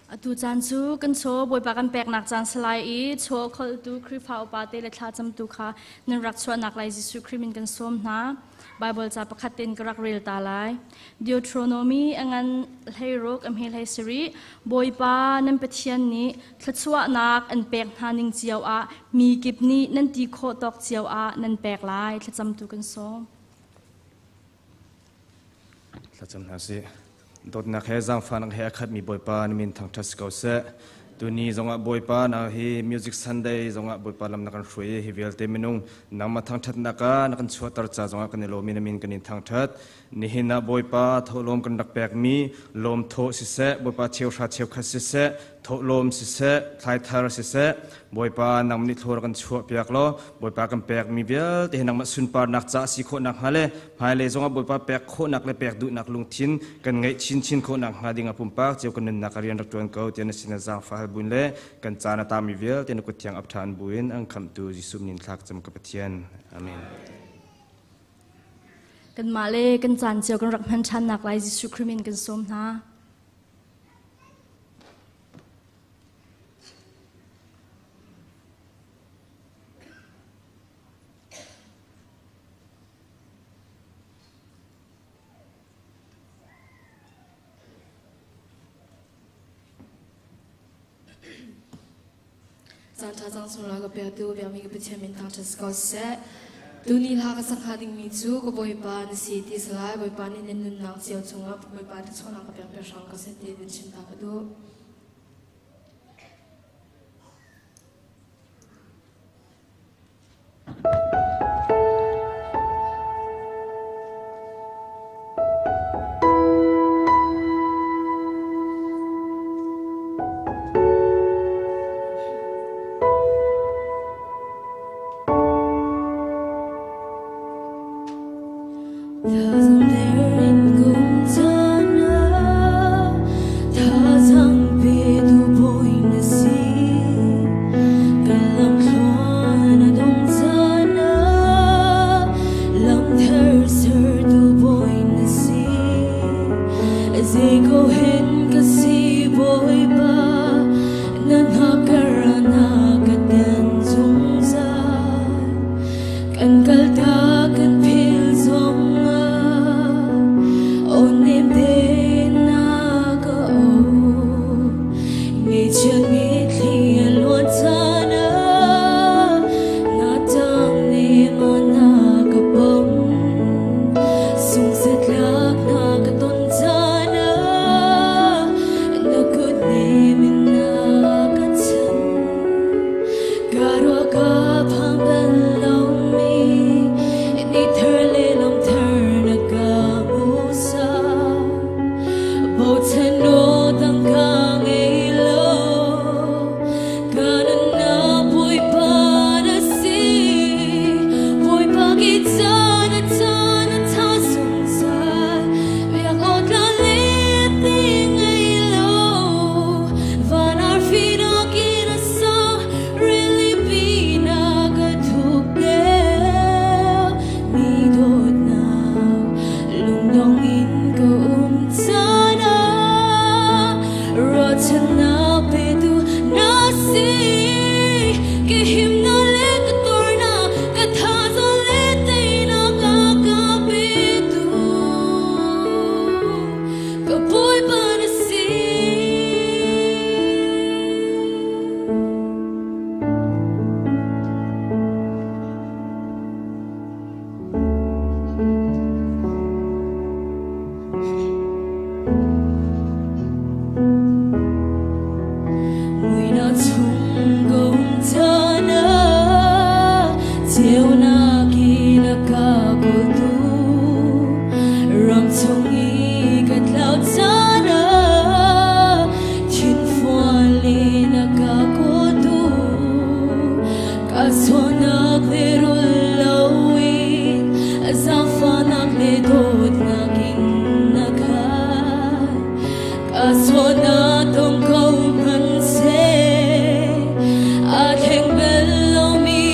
Atu caan cu kan chaw Bawipa kan peknak caan salai i chaw kholtu Khrihfa upa te le thlacamtu kha nan rak chuahnak lai Jesuh Khrih min kan sawm hna. Bible ca pakhat tein ka rak rel ta lai. Deuteronomy a ngan hleiruk a hme hlei sarih Bawipa nan Pathian nih thluachuahnak an pek hna ning cio ah mi kip nih nan ti khawh tawk cio ah nan pek lai. Thlacamtu kan sawm. Thlacam hna sih. Dawtnak he zaangfahnak he a khatmi Bawipa na min thangṭhat si ko seh. Tuni zongah Bawipa na hi Music Sunday zongah Bawipa lam na kan hruai i hi vialte minung nangmah thangṭhatnak ah na kan chuahter ca zongah kan i lawm i na min kan in thangṭhat. Nihin ah Bawipa thawhlawm kan rak pekmi lawmthawh siseh, Bawipa cheuhra cheukhat siseh, thawhlawm siseh, thlaithar siseh, Bawipa nang nih thlawr kan chuah piak law Bawipa kan pekmi vialte hi nangmah sunparnak ca si khawhnak hnga le hmailei zongah Bawipa pek khawhnak le pek duhnak lungthin kan ngeih chinchin khawhnak hnga ding a pumpak cio kan nunnak a rian rak ṭuan ko tiah na sin ah zaangfah hal buin le kan caan a tami vialte na kut thiang ap ṭhan buin an khamhtu Jesuh min thlak cam ka Pathian. Amen. Kanmah le kan caan cio kan rak hman ṭhannak lai Jesuh Khrih min kan sawm hna. Caan ṭha cang sung la ka petu biakmi ka Pathian min thangṭhat si ko seh. Tuni hla ka sak hnga dingmi cu ka Bawipa na si ti a si lai. Bawipa nih nan nunnak cio chungah Bawipa thluachuahnak ka pek piak hram ko seh ti in chim ta ka duh. chung i ka tlau caan ah thinfual in a ka kawltu ka sualnak le rul loin zaangfahnak le dawtnak in na khat. Ka sualnak tong ko hmanhseh aa thleng bal lomi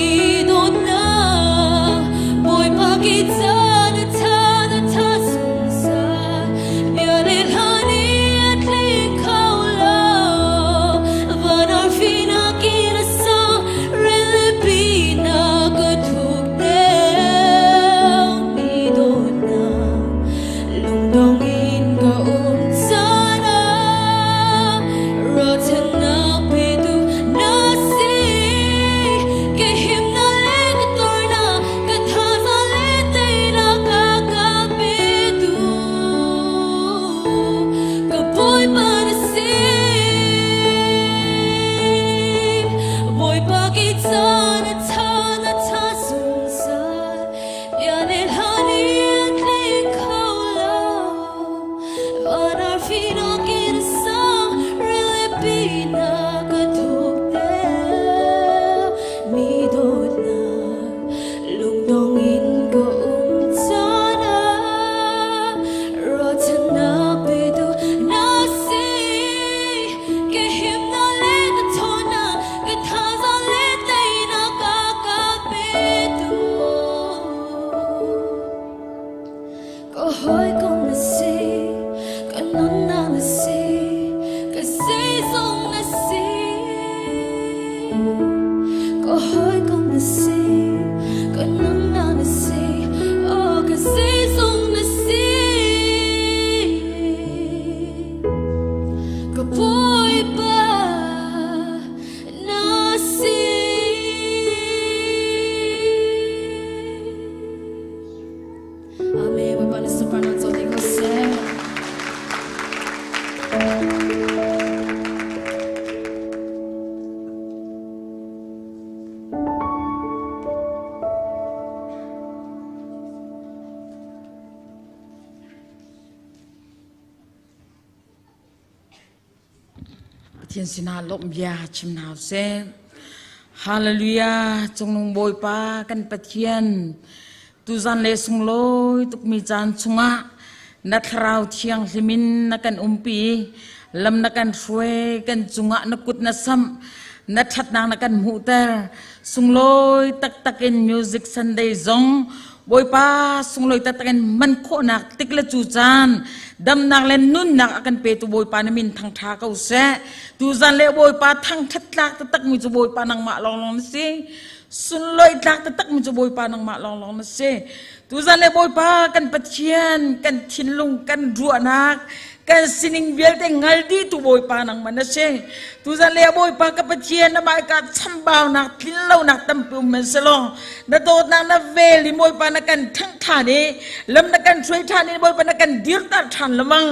dawtnak Bawipa ki ca na tha na tha zungzal bia le hla nih a tling kho lo van arfi nakin a sang rilipi nak a thuk deuh mi dawtnak lungdong in ka um caan ah ruahchannak petu na si ka himnak le ka tornak ka thazaang le teinak a ka petu ka Bawipa na si Bawipa ki ca na tha na tha zungzal bia le hla nih a tling kho lo van arfi nakin a sang rilipi nak a thuk deuh mi dawtnak lungdong in ka um caan ah ruahchannak petu na si ka himnak le ka ṭhawnnak ka thazaang le teinak a ka petu ka hawikom na si ka nunnak na si ka zeizong na si ka hawikom na si ka nunnak na si oh ka zeizong na si ka Bawipa na si. Amen. Bawipa na sunparnak co dih ko seh. Pathian sinah lawmh bia chim hna usih. Hallelujah cungnung Bawipa kan Pathian tuzan le sunglawi tukmi caan chungah na thlarau thianghlim in na kan umpi lam na kan hruai kan cungah na kut na samh na ṭhatnak na kan hmuhter sunglawi taktak in music Sunday zong Bawipa sunglawi taktak in hman khawhnak tik le cu caan damnak le nunnak a kan petu Bawipa na min thangṭha ko seh. Tuzan le Bawipa thangṭhat tlak taktak mi cu Bawipa nangmah lawnglawng na si. Sunlawi tlak taktak mi cu Bawipa nangmah lawnglawng na si. Tuzan le Bawipa kan Pathian kan thinlung kan ruahnak kan sining vialte ngal dih tu Bawipa nangmah na si. Tuzan le Bawipa ka Pathian na ka chambaunak tlinlonak tampi um man selaw na dawtnak na vel i Bawipa na kan ṭhangh ṭhan i lam na kan hruai ṭhan i Bawipa na kan dirter ṭhan lamang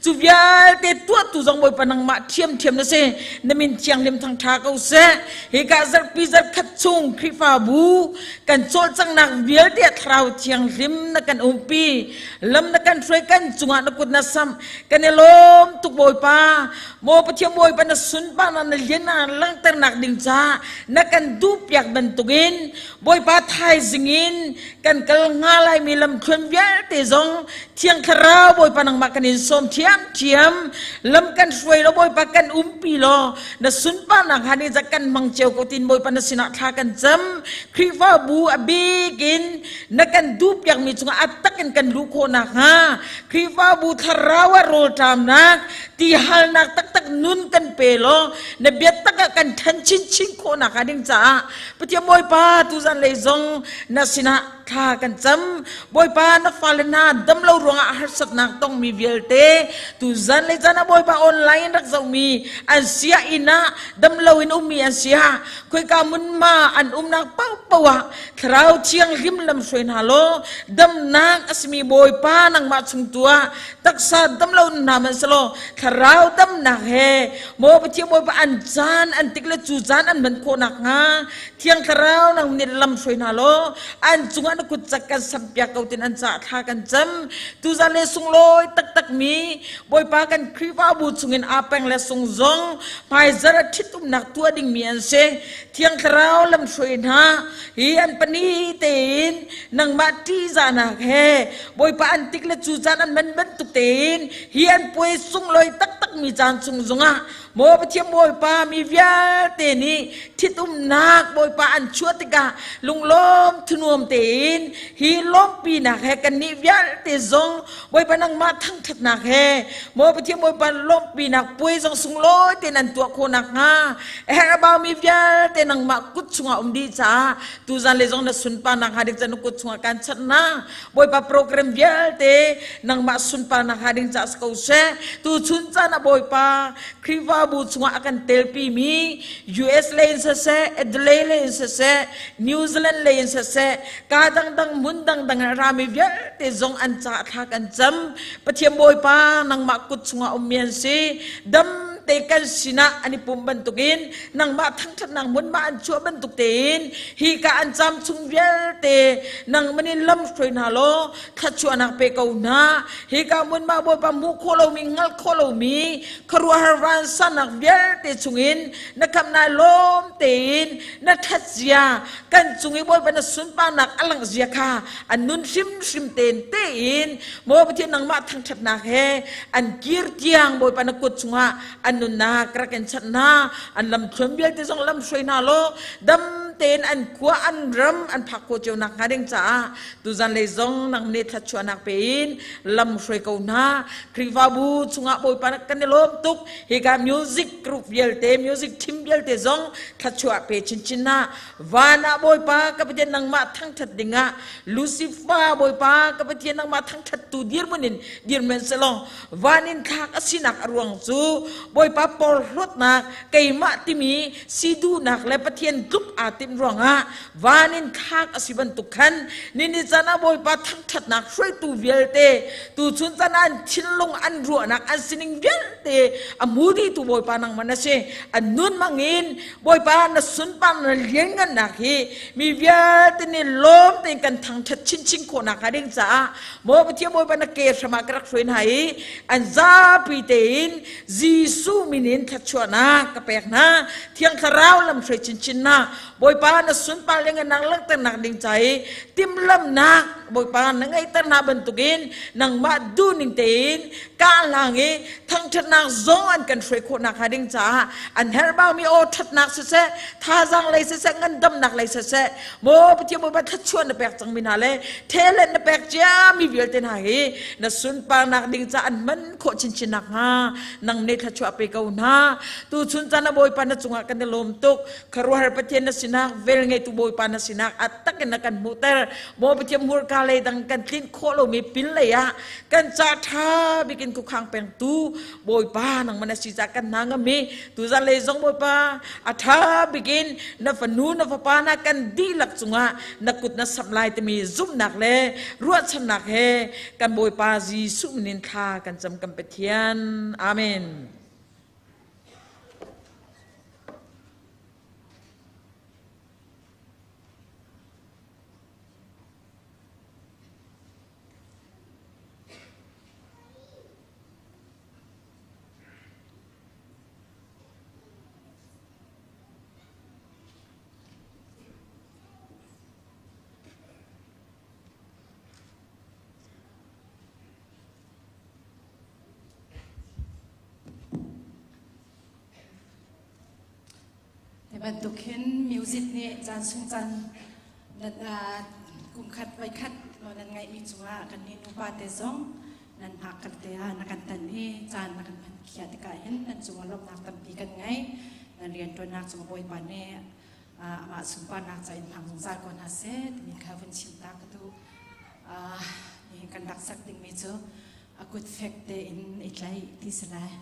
cu vialte tuahtu zong Bawipa nangmah ṭhiamṭhiam na si na min thianghlim thangṭha ko seh hika zarhpi zarhkhat chung Khrihfabu kan cawlcanghnak vialte thlarau thianghlim na kan umpi lam na kan hruai kan cungah na kut na samh kan i lawm tuk Bawipa maw Pathian Bawipa na sunparnak na lian na langhternak ding ca na kan duhpiak bantukin Bawipa thaizing in kan kal hnga laimi lamthluan vialte zong Thiang Thlarau Bawipa nangmah kan in sawm thiamthiam lam kan hruai lo Bawipa kan umpi law na sunparnak han i kan hmang cio ko tin Bawipa na sinah thla kan cam Khrihfabu a bik in na kan duhpiakmi cungah a tak in kan luh khawh nakhnga Khrihfabu thlarau ah rawlṭamnak tihalnak taktak nun kan pe law na biatak ah kan ṭhan chinchin khawh nakhnga ding caah Pathian Bawipa tuzan lei zong na sinah thla kan cam Bawipa na fale hna damlo ruangah harsatnak tongmi vialte tuzan lei caan ah Bawipa online rak zohmi an sia inn ah damlo in ummi an sia khoika munma an umnak paohpaoh ah Thlarau Thianghlim lamhruai hna law damnak a simi Bawipa nangmah chung tu ah taksa damlo hna hmanhsehlaw thlarau damnak he maw Pathian Bawipa an caan an tik le cu caan an hman khawh nakhnga Thiang Thlarau nang nih lam hruai hna law an cungah na kut cak kan sampiak ko tin an caah thla kan cam. Tuzan le sunglawi taktak mi Bawipa kan Khrihfabu chungin aa peng le sung zong hmaizar a ṭhitumnak tuah dingmi an si. Thiang Thlarau lam hruai hna hi an pahnih tein nangmah ṭihzahnak he Bawipa an tik le cu caan an man bantuk tein hi an puai sunglawi taktak mi caan chung zongah Maw Pathian Bawipa mi vialte nih ṭhitumnak Bawipa an chuah tikah lunglawm thunuam tein hi lawmhpinak he kannih vialte zong Bawipa nangmah thangṭhatnak he Maw Pathian Bawipa lawmhpinak puai zong sunglawi tein an tuah khawh nakhnga a herh a baumi vialte nangmah kut chungah um dih caah tuzan le zong na sunparnak hnga ding ca na kut chungah kan chanh hna. Bawipa program vialte nangmah sunparnak hnga ding caah si ko seh. Tuchun caan ah Bawipa Khrihfabu chungah a kan telpimi US lei in siseh, Adelaide lei in siseh, New Zealand lei in siseh, ka dangdang hmun dangdang in a rami vialte zong an caah thla kan cam. Pathian Bawipa nangmah kut chungah ummi an si. Dam te kan sinah an i pum bantukin nangmah thangṭhatnak hmunhma an chuah bantuk tein hi ka an cam chung vialte nangmah nih lam hruai hna law thluachuahnak pe ko hna. Hi ka hmunhma Bawipa hmuh khawh lomi hngalh khawh lomi khuaruahhar vansannak vialte chungin na khamh lawm tein na ṭhat zia kan cung i Bawipa na sunparnak a langh zia kha an nun hrimhrim tein tein Maw Pathian nangmah thangṭhatnak he an kir tiang Bawipa na kut chungah an nunnak rak in chanh hna. An lamthluan vialte zong lam hruai hna law dam tein an khua an ram an phak khawh cio nak hnga ding caah tuzan lei zong nang nih thluachuahnak pe in lam hruai ko hna. Khrihfabu chungah Bawipa kan i lawm tuk. Hika music group vialte, music team vialte zong thluachuah pe chinchin hna. Van ah Bawipa ka Pathian nangmah thangṭhat dingah Lucifer Bawipa ka Pathian nangmah thangṭhattu dirhmun in dirhmun selaw van in thlak a sinak a ruang cu Bawipa porhlawtnak keimah timi si duhnak le Pathian tluk aa timh ruangah van in thlak a si bantuk khan nini caan ah Bawipa thangṭhatnak hruaitu vialte tuchun caan ah an thinlung an ruahnak an sining vialte a hmu dihtu Bawipa nangmah na si. An nun hmangin Bawipa na sunpar na lianngannak hi mi vialte nih lawm tein kan thangṭhat chinchin khawh nakhnga ding caah Maw Pathian Bawipa na ke hram ah ka rak hruai hna i an zapi tein Jesuh min in thluachuahnak ka pek hna. Thiang Thlarau lam hruai chinchin hna. Bawipa na sunpar le ngannak langhternak ding ca i timhlamhnak Bawipa na ngeihter hna bantukin nangmah duhning tein ka hlang i thangṭhatnak zong an kan hruai khawh nakhnga ding caah an herhbaumi aw ṭhatnak siseh, thazaang lei siseh, ngandamnak lei siseh, Maw Pathian Bawipa thluachuah na pek cangmi hna le talent na pek ciami vialte hna hi na sunparnak ding caah an hman khawh chinchin nakhnga nang nih thluachuah pe ko hna. Tuchun caan ah Bawipa na cungah kan i lawm tuk. Khuaruahhar Pathian na sinak, velngeitu Bawipa na sinak a tak in na kan hmuhter. Maw Pathian hmurka lei dang kan tlinh khawh lomi pin lei ah kan ca ṭha bik in khukhang pengtu Bawipa nangmah na si caah kan hna ngam i tuzan lei zong Bawipa a ṭha bik in na fanu na fapa hna kan dihlak cungah na kut na samh lai timi zumhnak le ruahchannak he kan Bawipa Jesuh min in thla kan cam kan Pathian. Amen. Hi bantuk hin music nih caan sung caan nan kum khat voi khat nan ngaihmi cungah kan nih nupa te zong nan hngak kan te ah na kan tan i caan na kan hman khia tikah hin nan cungah lawmhnak tampi kan ngei. Nan rianṭuannak cungah Bawipa nih amah sunparnak ca in hmang zungzal ko hna seh timi kha vun chim ta ka duh. Nihin kan rak sak dingmi cu a kut fek tein i tlaih ti si lai.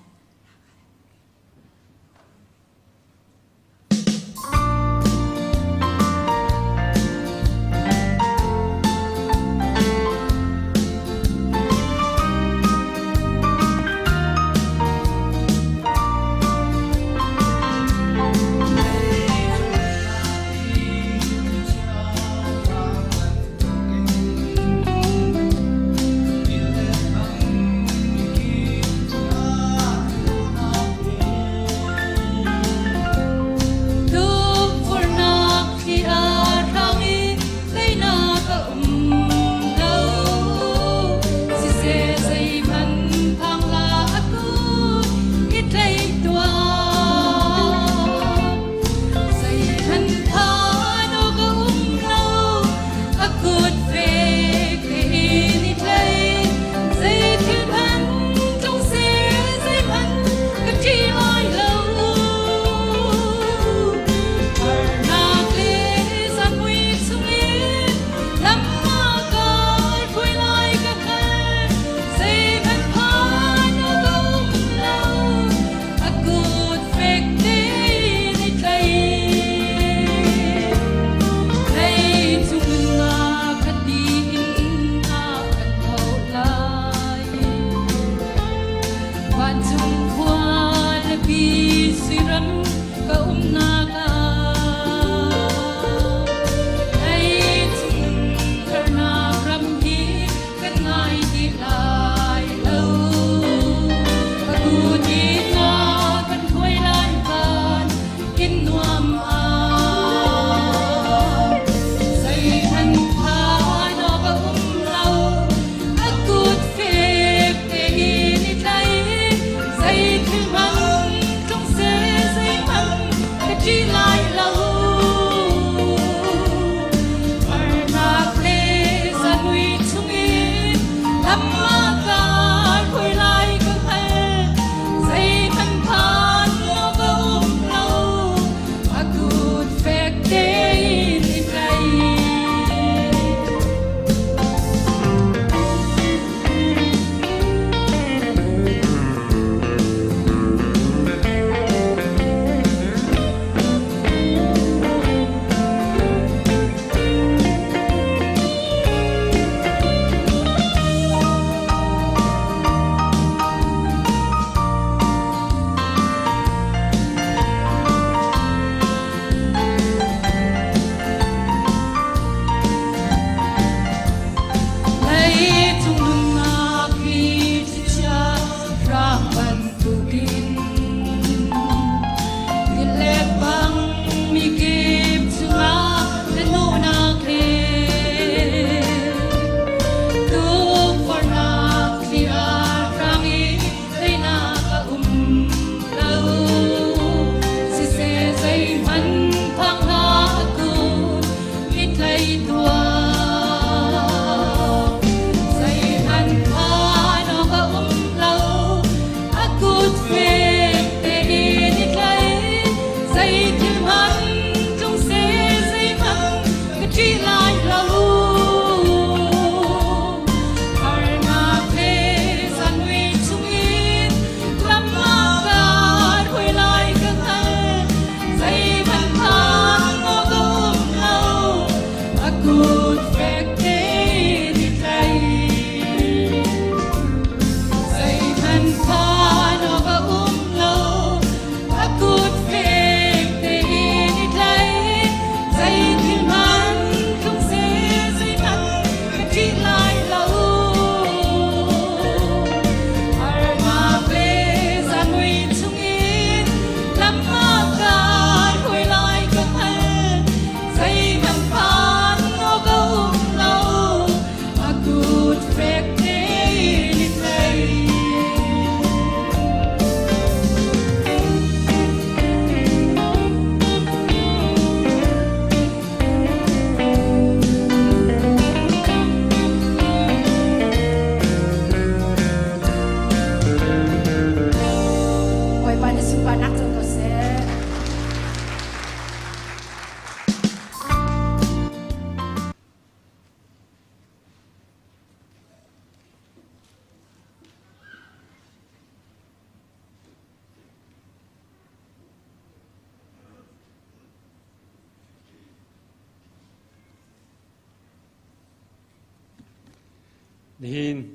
Nihin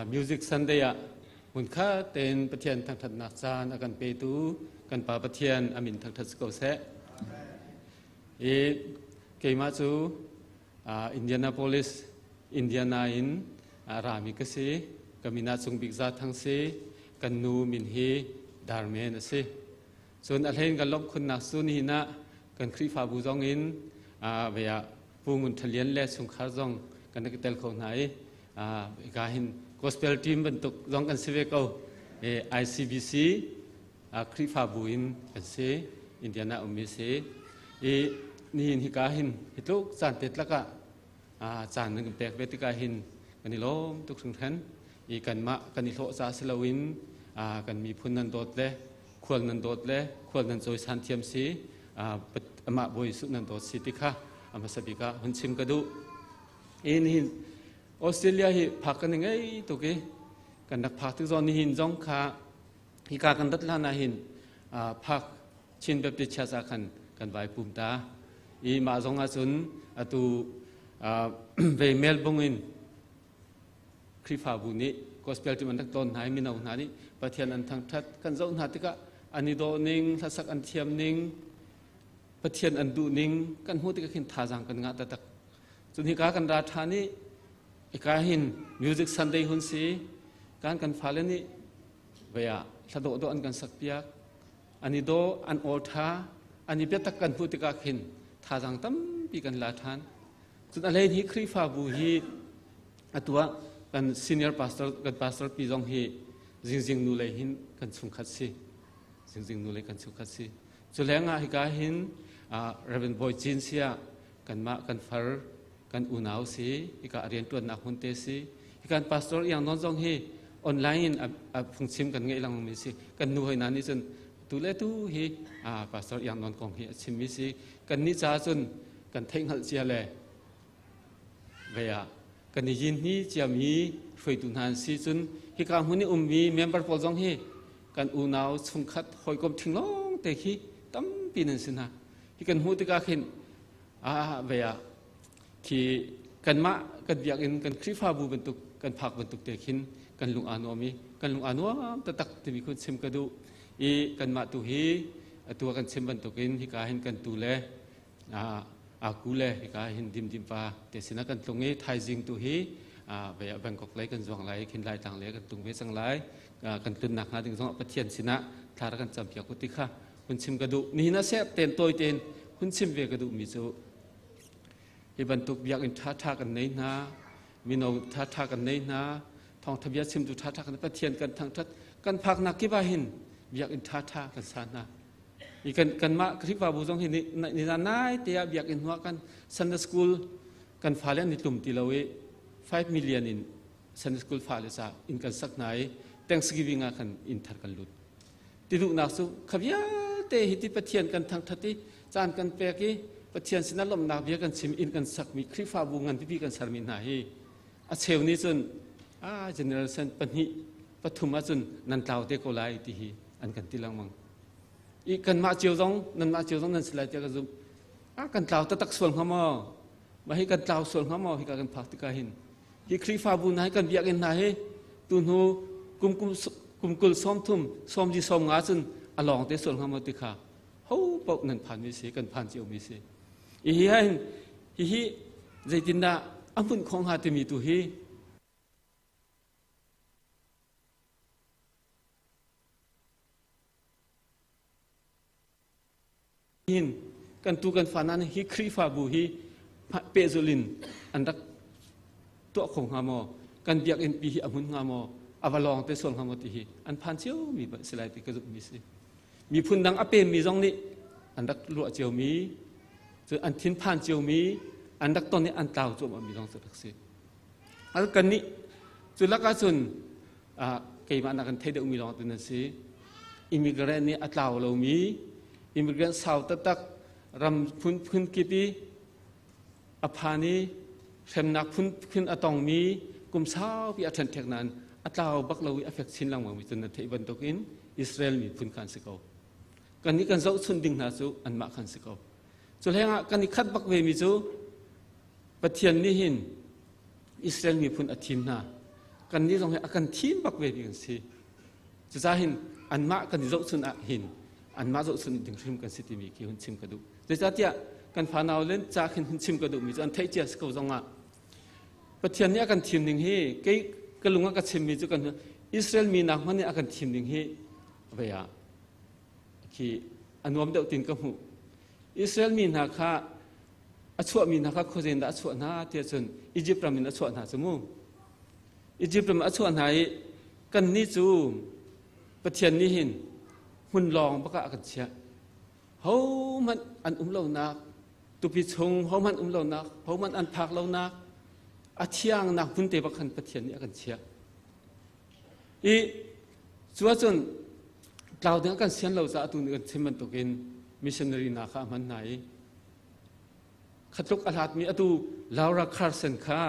Music Sunday ah hmunkhat tein Pathian thangṭhatnak caan a kan petu kan Pa Pathian a min thangṭhat si ko seh. I keimah cu Indianapolis, Indiana in rami ka si. Ka min ah Cung Bik Za Thang si. Kan nu min hi Darmen a si. Cun a hlein kan lawmh khunnak cu nihin ah kan Khrihfabu zong in ve ah Pu Ngun Tha Lian le chungkhar zong kan i tel kho hna i hika hin gospel team bantuk zong kan si ve ko. ICBC Khrihfabu in kan si, Indiana ummi si. I nihin hika hin hi tluk caan te tlak ah caan nan kan pek ve tikah hin kan i lawm tuk hringhran. I kanmah kan i hlawh ca si loin kan miphun nan dawt le khual nan dawt le khual nan cawisan thiam si, amah Bawi Jesuh nan dawt si ti kha a hmasa bik ah hun chim ka duh. In hin Australia hi phak kan i ngei tuk i kan rak phak tik zawn nihin zong kha hika kan rat hlan ah hin phak Chin Baptist Church ah khan kan vai pum ta i mah zong ah cun atu ve Melbourne in Khrihfabu nih gospel team an rak tlawn hna i mino hna nih Pathian an thangṭhat kan zoh hna tikah an i dawh ning, hlasak an thiam ning, Pathian an duh ning kan hmuh tikah khin thazaang kan ngah taktak. Cun hika kan ra ṭhan i hika hin Music Sunday hun si kan kan fale nih vei ah hla dawh dawh an kan sak piak an i daw an aw ṭha an i biatak kan hmuh tikah khin thazaang tampi kan la ṭhan. Cun a hlei hi Khrihfabu hi atu ah kan senior pastor kan pastor pi zong hi zingzing nu lei hin kan chungkhat si. Zingzing nu lei kan chungkhat si. Cu lengah hika hin Reverend Bawi Cin sia kanmah kan far kan unau si hika riantuannak hmun te si. Hika pastor iang nawn zong hi online in a phungchim kan ngeih lengmang mi si. Kan nu hoi na nih cun tu le tu hi pastor iang nawn kong hi a chim mi si. Kan nih caah cun kan theihhngalh cia le vei ah kan i yin hi ciami hruaitu hna an si. Cun hika hmun i ummi member pawl zong hi kan unau chungkhat hawikom thing lawng te khi tampi nan si hna. Hi kan hmuh tikah khin a vei ah khi kanmah kan biakinn kan Khrihfabu bantuk kan phak bantuk te khin kan lung aa nuam i kan lung aa nuam taktak timi khun chim ka duh i kanmah tu hi atu kan chim bantukin hika hin kan tu le aku le hika hin dimdim pa te sinah kan tlung i thaizing tu hi ve Bangkok lei kan zuang lai khin lai tlang lei kan tlung ve cang lai. Kan tlunnak hnga ding zong Pathian sinah thla kan cam piak u ti kha hun chim ka duh. Nihin ah seh ten tawi ten hun chim ve ka duh mi cu hi bantuk biakinn ṭha ṭha kan nei hna, mino ṭha ṭha kan nei hna, thawngṭha bia chimtu ṭha ṭha kan Pathian kan thangṭhat kan phaknak kip ah hin biakinn ṭha ṭha kan sa hna. I kan kanmah Khrihfabu zong hi ni nai te ah biakinn hnuah kan Sunday school kan fale an i tlum ti lo i 5 million in Sunday school fale ca inn kan sak hna i Thanksgiving ah khan inn thar kan lut. Ti duhnak cu kha vialte hi ti Pathian kan thangṭhat i caan kan pek i Pathian sinah lawmhnak bia kan chim inn kan sakmi Khrihfabu ngan pipi kan sermi hna hi a cheu nih cun a generation pahnih pathum ahcun nan tlau te ko lai ti hi an kan ti lengmang. I kanmah cio zong nanmah cio zong nan si lai tiah ka zumh. A kan tlau taktak sual hnga maw? Mah hi kan tlau sual hnga maw? Hika kan phak tikah hin hi Khrihfabu hna hi kan biakinn hna hi tu hnu kum kum kum kul sawm thum sawm ji sawm nga cun a lawng te sual hnga maw ti kha ho paoh nan phan mi si kan phan cio mi si. Hi hi hin hi hi zeitindah a hmunh khawh hnga timi tu hi hin kan tu kan fa nan hi Khrihfabu hi pehzulh in an rak tuah kho hnga maw, kan biakinn pi hi a hmun hnga maw, a va lawng te sual hnga maw ti hi an phan cio mi si lai ti ka zumh mi si. Miphun dang a pem mi zong nih an rak luah cio mi, cun an thinphan cio mi, an rak ton i an tlau cuahmah mi zong cu rak si. Al kan nih cu lakah cun keimah nak kan thei deuh mi lawng te nan si. Immigrant nih a tlau lomi, immigrant sau taktak ram phun phun kip i a phan i hremnak phun phun a tongmi kum saupi a ṭhenṭhek nain a tlau bak lo i a fek chin lengmang mi cu nan theih bantukin Israel miphun kha an si ko. Kan nih kan zohchun ding hna cu anmah khan si ko. Cu hlengah kan i khat bak ve mi cu Pathian nih hin Israel miphun a thim hna. Kannih zong hi a kan thim bak ve mi kan si. Cucaah hin anmah kan i zohchun ah hin anmah zohchun ding hrim kan si timi khi hun chim ka duh. Zeicahtiah kan fanau len ca khin hun chim ka duhmi cu an theih cia si ko zong ah Pathian nih a kan thim ning hi kei ka lung ah ka chimmi cu kan Israel mi nak hmanh nih a kan thim ning hi vei ah khi a nuam deuh tin ka hmuh. Israel mi hna kha a chuahmi hna kha khuazein dah a chuah hna tiah cun Egypt ram in a chuah hna cu mu. Egypt ram a chuah hna i kannih cu Pathian nih hin hmun lawng bak ah a kan chiah. Hohmanh an um lonak tupi chung hohmanh um lonak hohmanh an phak lonak a thiangnak hmun te bak khan Pathian nih a kan chiah. I cu ahcun tlau ding a kan sian lo caah tu nih kan chim bantukin missionary hna kha a hman hna i khatluk a hlatmi atu Laura Carson kha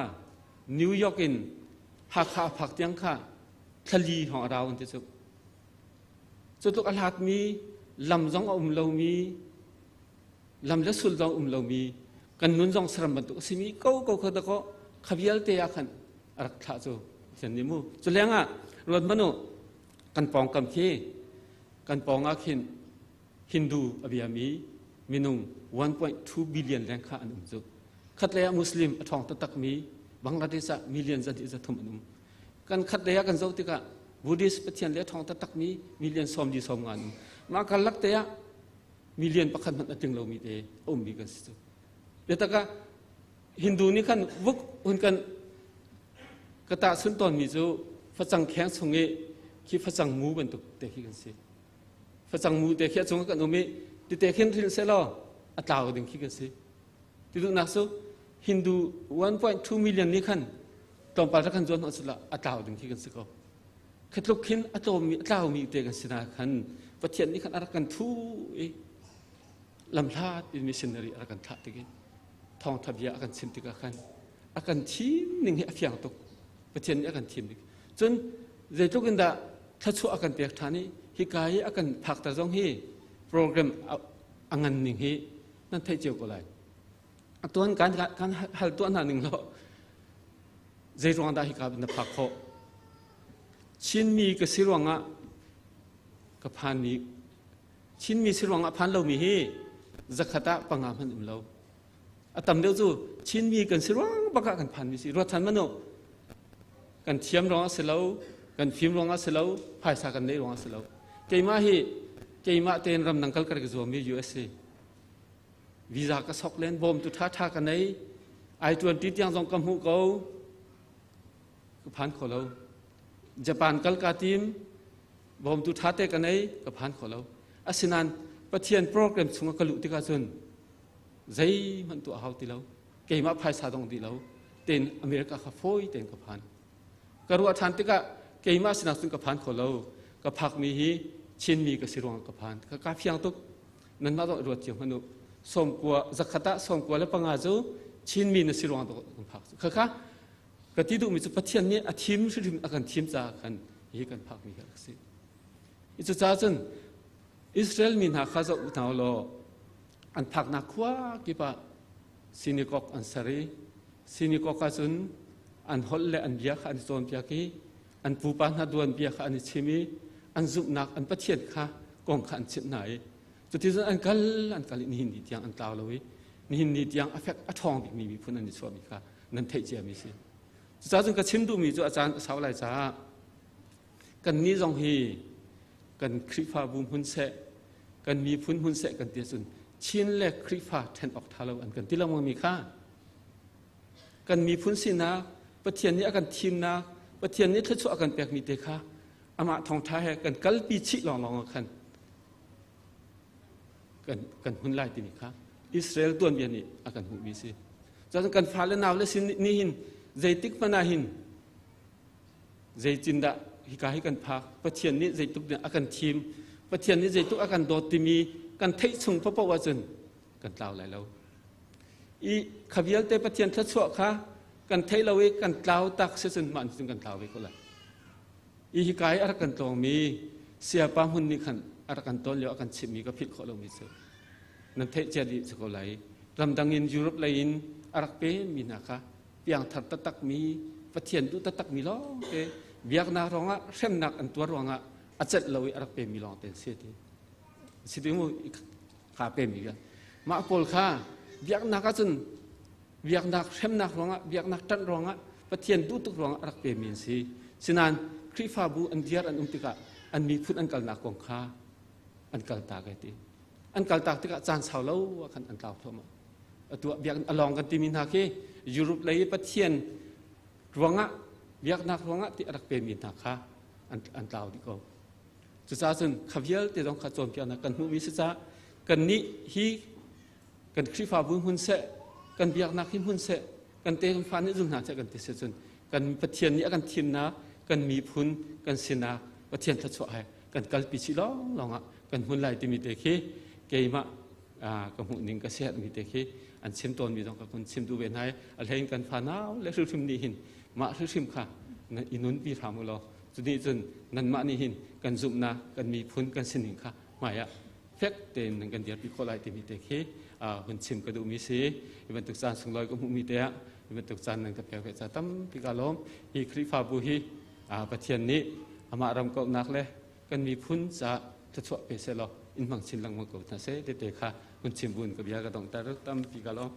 New York in Hakha a phak tiang kha thlali hawng a rau an ti cu. Cu tluk a hlatmi lam zong a um lomi lam le sul zong um lomi kan nun zong saram bantuk a simi ko ko kha dakaw kha vialte ah khan a rak thlah cu Pathian nih mu. Cu lengah ruat manu kan pawngkam khi kan pawng ah khin Hindu a biami minung 1.2 billion leng kha an um cu. Khatlei ah Muslim a ṭhawng taktakmi Bangladesh ah million zahnih zathum an um. Kan khatlei ah kan zoh tikah Buddhist pathian le a ṭhawng taktakmi million sawm li sawm nga an um. Mah karlak te ah million pakhat hmanh a tling lomi te a ummi kan si cu. Biatak ah Hindu nih khan vuk hun kan ka tahchunh tawnmi cu facang kheng chung i khi facang mu bantuk te khi kan si. Facang mu te khi a chung kan um i tite khin hril selaw a tlau ding khi kan si. Ti duhnak cu Hindu 1.2 million nih khan tlawmpal rak kan zuan hnawh sila a tlau ding khi kan si ko. Khatluk khin a tlawmmi a tlaumi te kan si na khan Pathian nih khan a rak kan thu i lamhlat in missionary a rak kan thlah tik i thawngtha bia a kan chim tikah khan a kan thim ning hi a fiang tuk. Pathian nih a kan thim ning. Cun zeitluk in dah thluachuah a kan pek ṭhan i hika i a kan phakter zong hi program a ngan ning hi nan theih cio ko lai. Atuan kan kan hal tuah hna ning law zei ruang dah hika na phak khawh? Chinmi ka si ruangah ka phan mi Chinmi si ruangah phan lomi hi zakhat ah panga hmanh um lo. A tam deuh cu Chinmi kan si ruang bak ah kan phanmi si. Ruat than manu kan thiam ruangah si lo, kan fim ruangah si lo, phaisa kan neih ruangah si lo. Keimah hi keimah tein ramdang kal ka rak zuam i USA. Visa ka sok len bawm tu tha tha ka nei. I-20 tiang zong ka hmuh ko. Ka phan kho lo. Japan kal ka tim bawmtu ṭha te ka nei ka phan kho lo. Asinain Pathian program chungah ka luh tikah cun zeihmanh tuah hau ti lo. Keimah phaisa dong di lo. Ten America kha fawi tein ka phan. Ka ruah ṭhan tikah keimah sinak cun ka phan kho lo. Ka phakmi hi Chinmi ka si ruangah ka phan. Ka ka fiang tuk. Nanmah zong i ruat cio hmanh u. Sawmkua zakhat ah 95 cu Chinmi na si ruang kan phak. Khakha ka ti duhmi cu Pathian nih a thim hrimhrim a kan thim caah khan hi kan phakmi hi a rak si. Cucaah cun Israel mi hna kha zoh hna law an phaknak khua kip ah synagogue an ser i synagogue ah cun an holh le an bia kha an i cawnpiak i an pupa hna duan bia kha an i chim i an zumhnak an Pathian kha kong kha an chimh hna i cuticun an kal an kal i nihin ni tiang an tlau lo i nihin ni tiang a fek a ṭhawng bikmi miphun an i chuahmi kha nan theih ciami si. Cucaah cun ka chim duhmi cu a caan a sau lai caah kannih zong hi kan Khrihfabu hmun seh kan miphun hmun seh kan ti ahcun Chin le Khrihfa ṭhen awk ṭha lo an kan ti lengmangmi kha kan miphun sinak Pathian nih a kan thimnak Pathian nih thluachuah a kan pekmi te kha amah thawngṭha he kan kalpi chih lawnglawng ah khan kan kan hun lai timi kha Israel tuanbia nih a kan hmuhmi si. Cun kan fale nau le sin nih hin zeitik hmanh ah hin zeitindah hika hi kan phak Pathian nih zeituk a kan thim Pathian nih zeituk a kan dawt timi kan theih chung paohpaoh ahcun kan tlau lai lo. I kha vialte Pathian thluachuah kha kan theih lo i kan tlau tak si cun mah cun kan tlau ve ko lai. I hika i a rak kan tlawngmi Sayapa Hmun nih khan a rak kan tawn lio a kan chimhmi ka philh khawh lomi cu nan theih cia dih si ko lai. Ramdang in Europe lei in a rak pemmi hna kha. Piangthar taktak mi, Pathian duh taktak mi lawng te biaknak ruangah hremnak an tuar ruangah a celh lo i a rak pe mi lawng te an si ti. Si ti mu kha pe mi kan. Mah pawl kha biaknak ahcun biaknak hremnak ruangah biaknak ṭanh ruangah Pathian duh tuk ruangah a rak pe mi an si. Sinain Khrihfabu an diar an um tikah an miphun an kalnak kong kha an kaltak ai ti. An kaltak tikah caan sau lo ah khan an tlau thluahmah. Atu ah biakinn a lawng kan timi hna khi Europe lei i Pathian ruangah biaknak ruangah ti a rak pemi hna kha an tlau dih ko. Cucaah cun kha vialte zong kha cawnpiaknak kan hmuhmi si caah kannih hi kan Khrihfabu hmun seh, kan biaknak hi hmun seh, kan te kan fa nih zul hna seh kan ti si cun kan Pathian nih a kan thimnak, kan miphun, kan sinak Pathian thluachuah he kan kalpi chih lawnglawng ah kan hmun lai timi te khi keimah ka hmuh ning ka siat mi te khi an chim tawn mi zong ka kun chim duh ve hna i a hlein kan fa nau le hrimhrim nih hin mah hrimhrim kha nan i nunpi hram u law cunih cun nanmah nih hin kan zumhnak kan miphun kan sining kha hmai ah fek tein nan kan dirpi khawh lai timi te khi hun chim ka duhmi si. Hi bantuk caan sunglawi ka hmuhmi te ah hi bantuk caan nan ka pek ve ca tampi ka lawm. Hi Khrihfabu hi Pathian nih amah ram kauhnak le kan miphun caah thluachuah pe seh law in hmang chin lengmang ko hna seh tete kha hun chim buin ka bia ka donghter. Tampi ka lawm.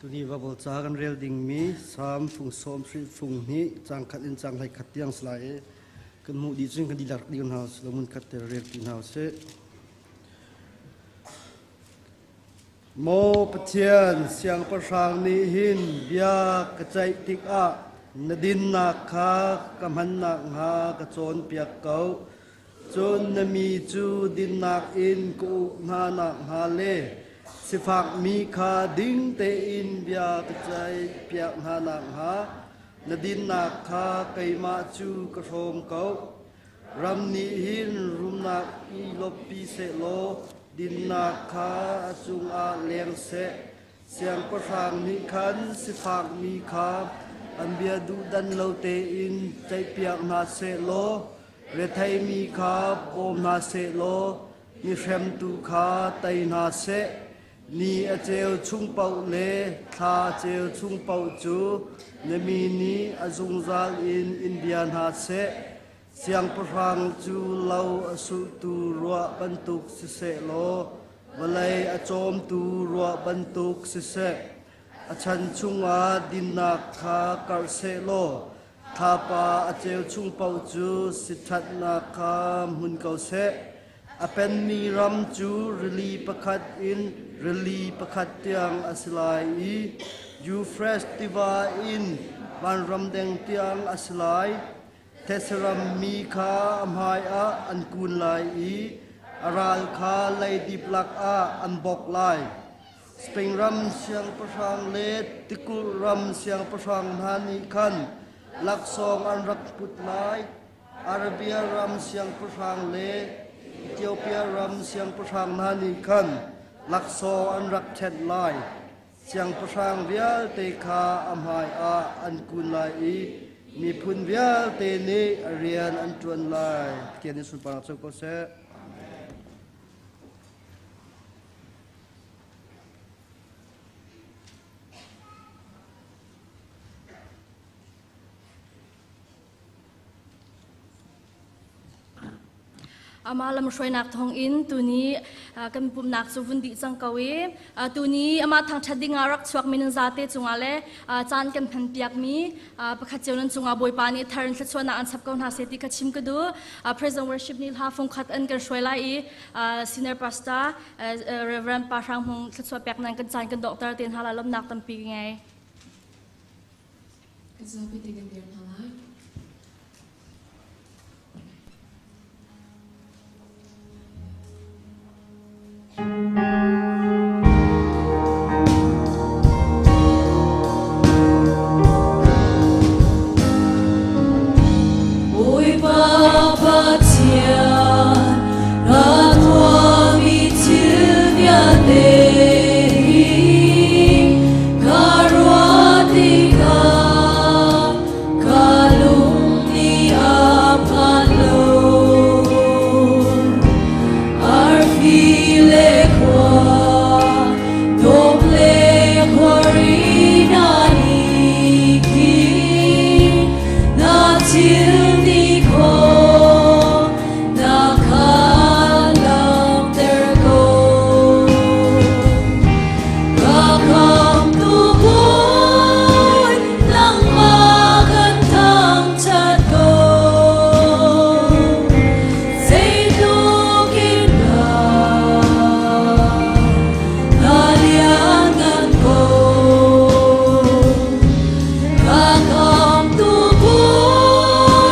Tuni Bible ca kan rel dingmi Salm fung sawm hri fung hnih cang khat in cang hlei khat tiang si lai i kan hmuh dih cun kan dihlak dih hna usih mun khat te rel ti hna usih. Maw Pathian, siangpahrang nih hin bia ka ceih tikah na dinnak kha ka hman nakhnga ka cawnpiak ko. Cun na mi cu dinnak in ka uk hna nakhnga le sifakmi kha ding tein bia ka ceihpiak hna nakhnga na dinnak kha keimah cu ka hrawm ko. Ram nih hin rumnak i lawmhpi sehlaw dinnak kha a cungah leng seh. Siangpahrang nih khan sifakmi kha an bia duhdan lo tein ceihpiak hna sehlaw retheimi kha bawm hna sehlaw mi hremtu kha tei hna seh. Ni a ceu chung paoh le thla a ceu chung paoh cu na mi nih a zungzal in in bia hna seh. Siangpahrang cu lo a sulhtu ruah bantuk siseh law vawlei a cawmtu ruah bantuk siseh, a chan chungah dinnak kha karh sehlaw thlapa a ceu chung paoh cu siṭhatnak kha hmun ko seh. A penmi ram cu rili pakhat in rili pakhat tiang a si lai i Euphrates tiva in vanram deng tiang a si lai. Thetse mi kha a hmaiah an kun lai i a ral kha leidip lakah an bawk lai. Spain ram siangpahrang le tikulh ram siangpahrang hna nih khan laksawng an rak put lai. Arabia ram siangpahrang le Ethiopia ram siangpahrang hna nih khan laksawng an rak ṭhenh lai. Siangpahrang vialte kha a hmaiah an kun lai i miphun vialte nih a rian an ṭuan lai. Pathian nih sunparnak co ko seh. Amah lamhruainak thawngin tuni kan pumhnak cu vun dih cang ko i tuni amah thangṭhat dingah rak chuakmi nan zate cungah le caan kan hmanpiakmi pakhat cio nan cungah Bawipa nih thar in thluachuahnak an chap ko hna seh ti kha chim ka duh. Praise and worship nih hla fungkhat an kan hruai lai i senior pastor Reverend Pa Hrang Hmung thluachuah pek nan kan caan kan dawhter te hna la lawmnak tampi ka ngei. Kan zapi te kan dir hna lai. Bawipa Pathian, na tuahmi thil vialte hi ka ruah tikah ka lung nih a phan lo. Arfi le khua, dawp le khuari hna nih khin na thil ti khawh na kha langhter ko. Ka khamtu Bawi, nangmah kan thangṭhat ko. Zeitluk in dah na lianngan ko. Ka khamtu Bawi,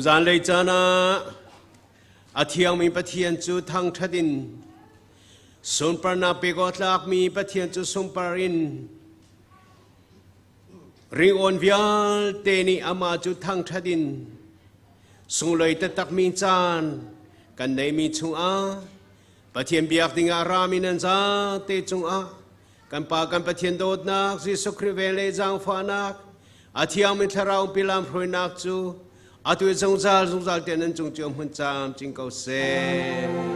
Tuzan lei caan ah a thiangmi Pathian cu thangṭhat in sunparnak pek awk tlakmi Pathian cu sunpar in ringawn vialte nih amah cu thangṭhat in sunglawi taktakmi caan kan neimi chungah Pathian biak dingah rami nan zate cungah kan Pa kan Pathian dawtnak Jesuh Khrih vel le zaangfahnak a thiangmi thlarau pilam hruainak cu atu zungzal zungzal te nan cung cio hmun camcin ko seh.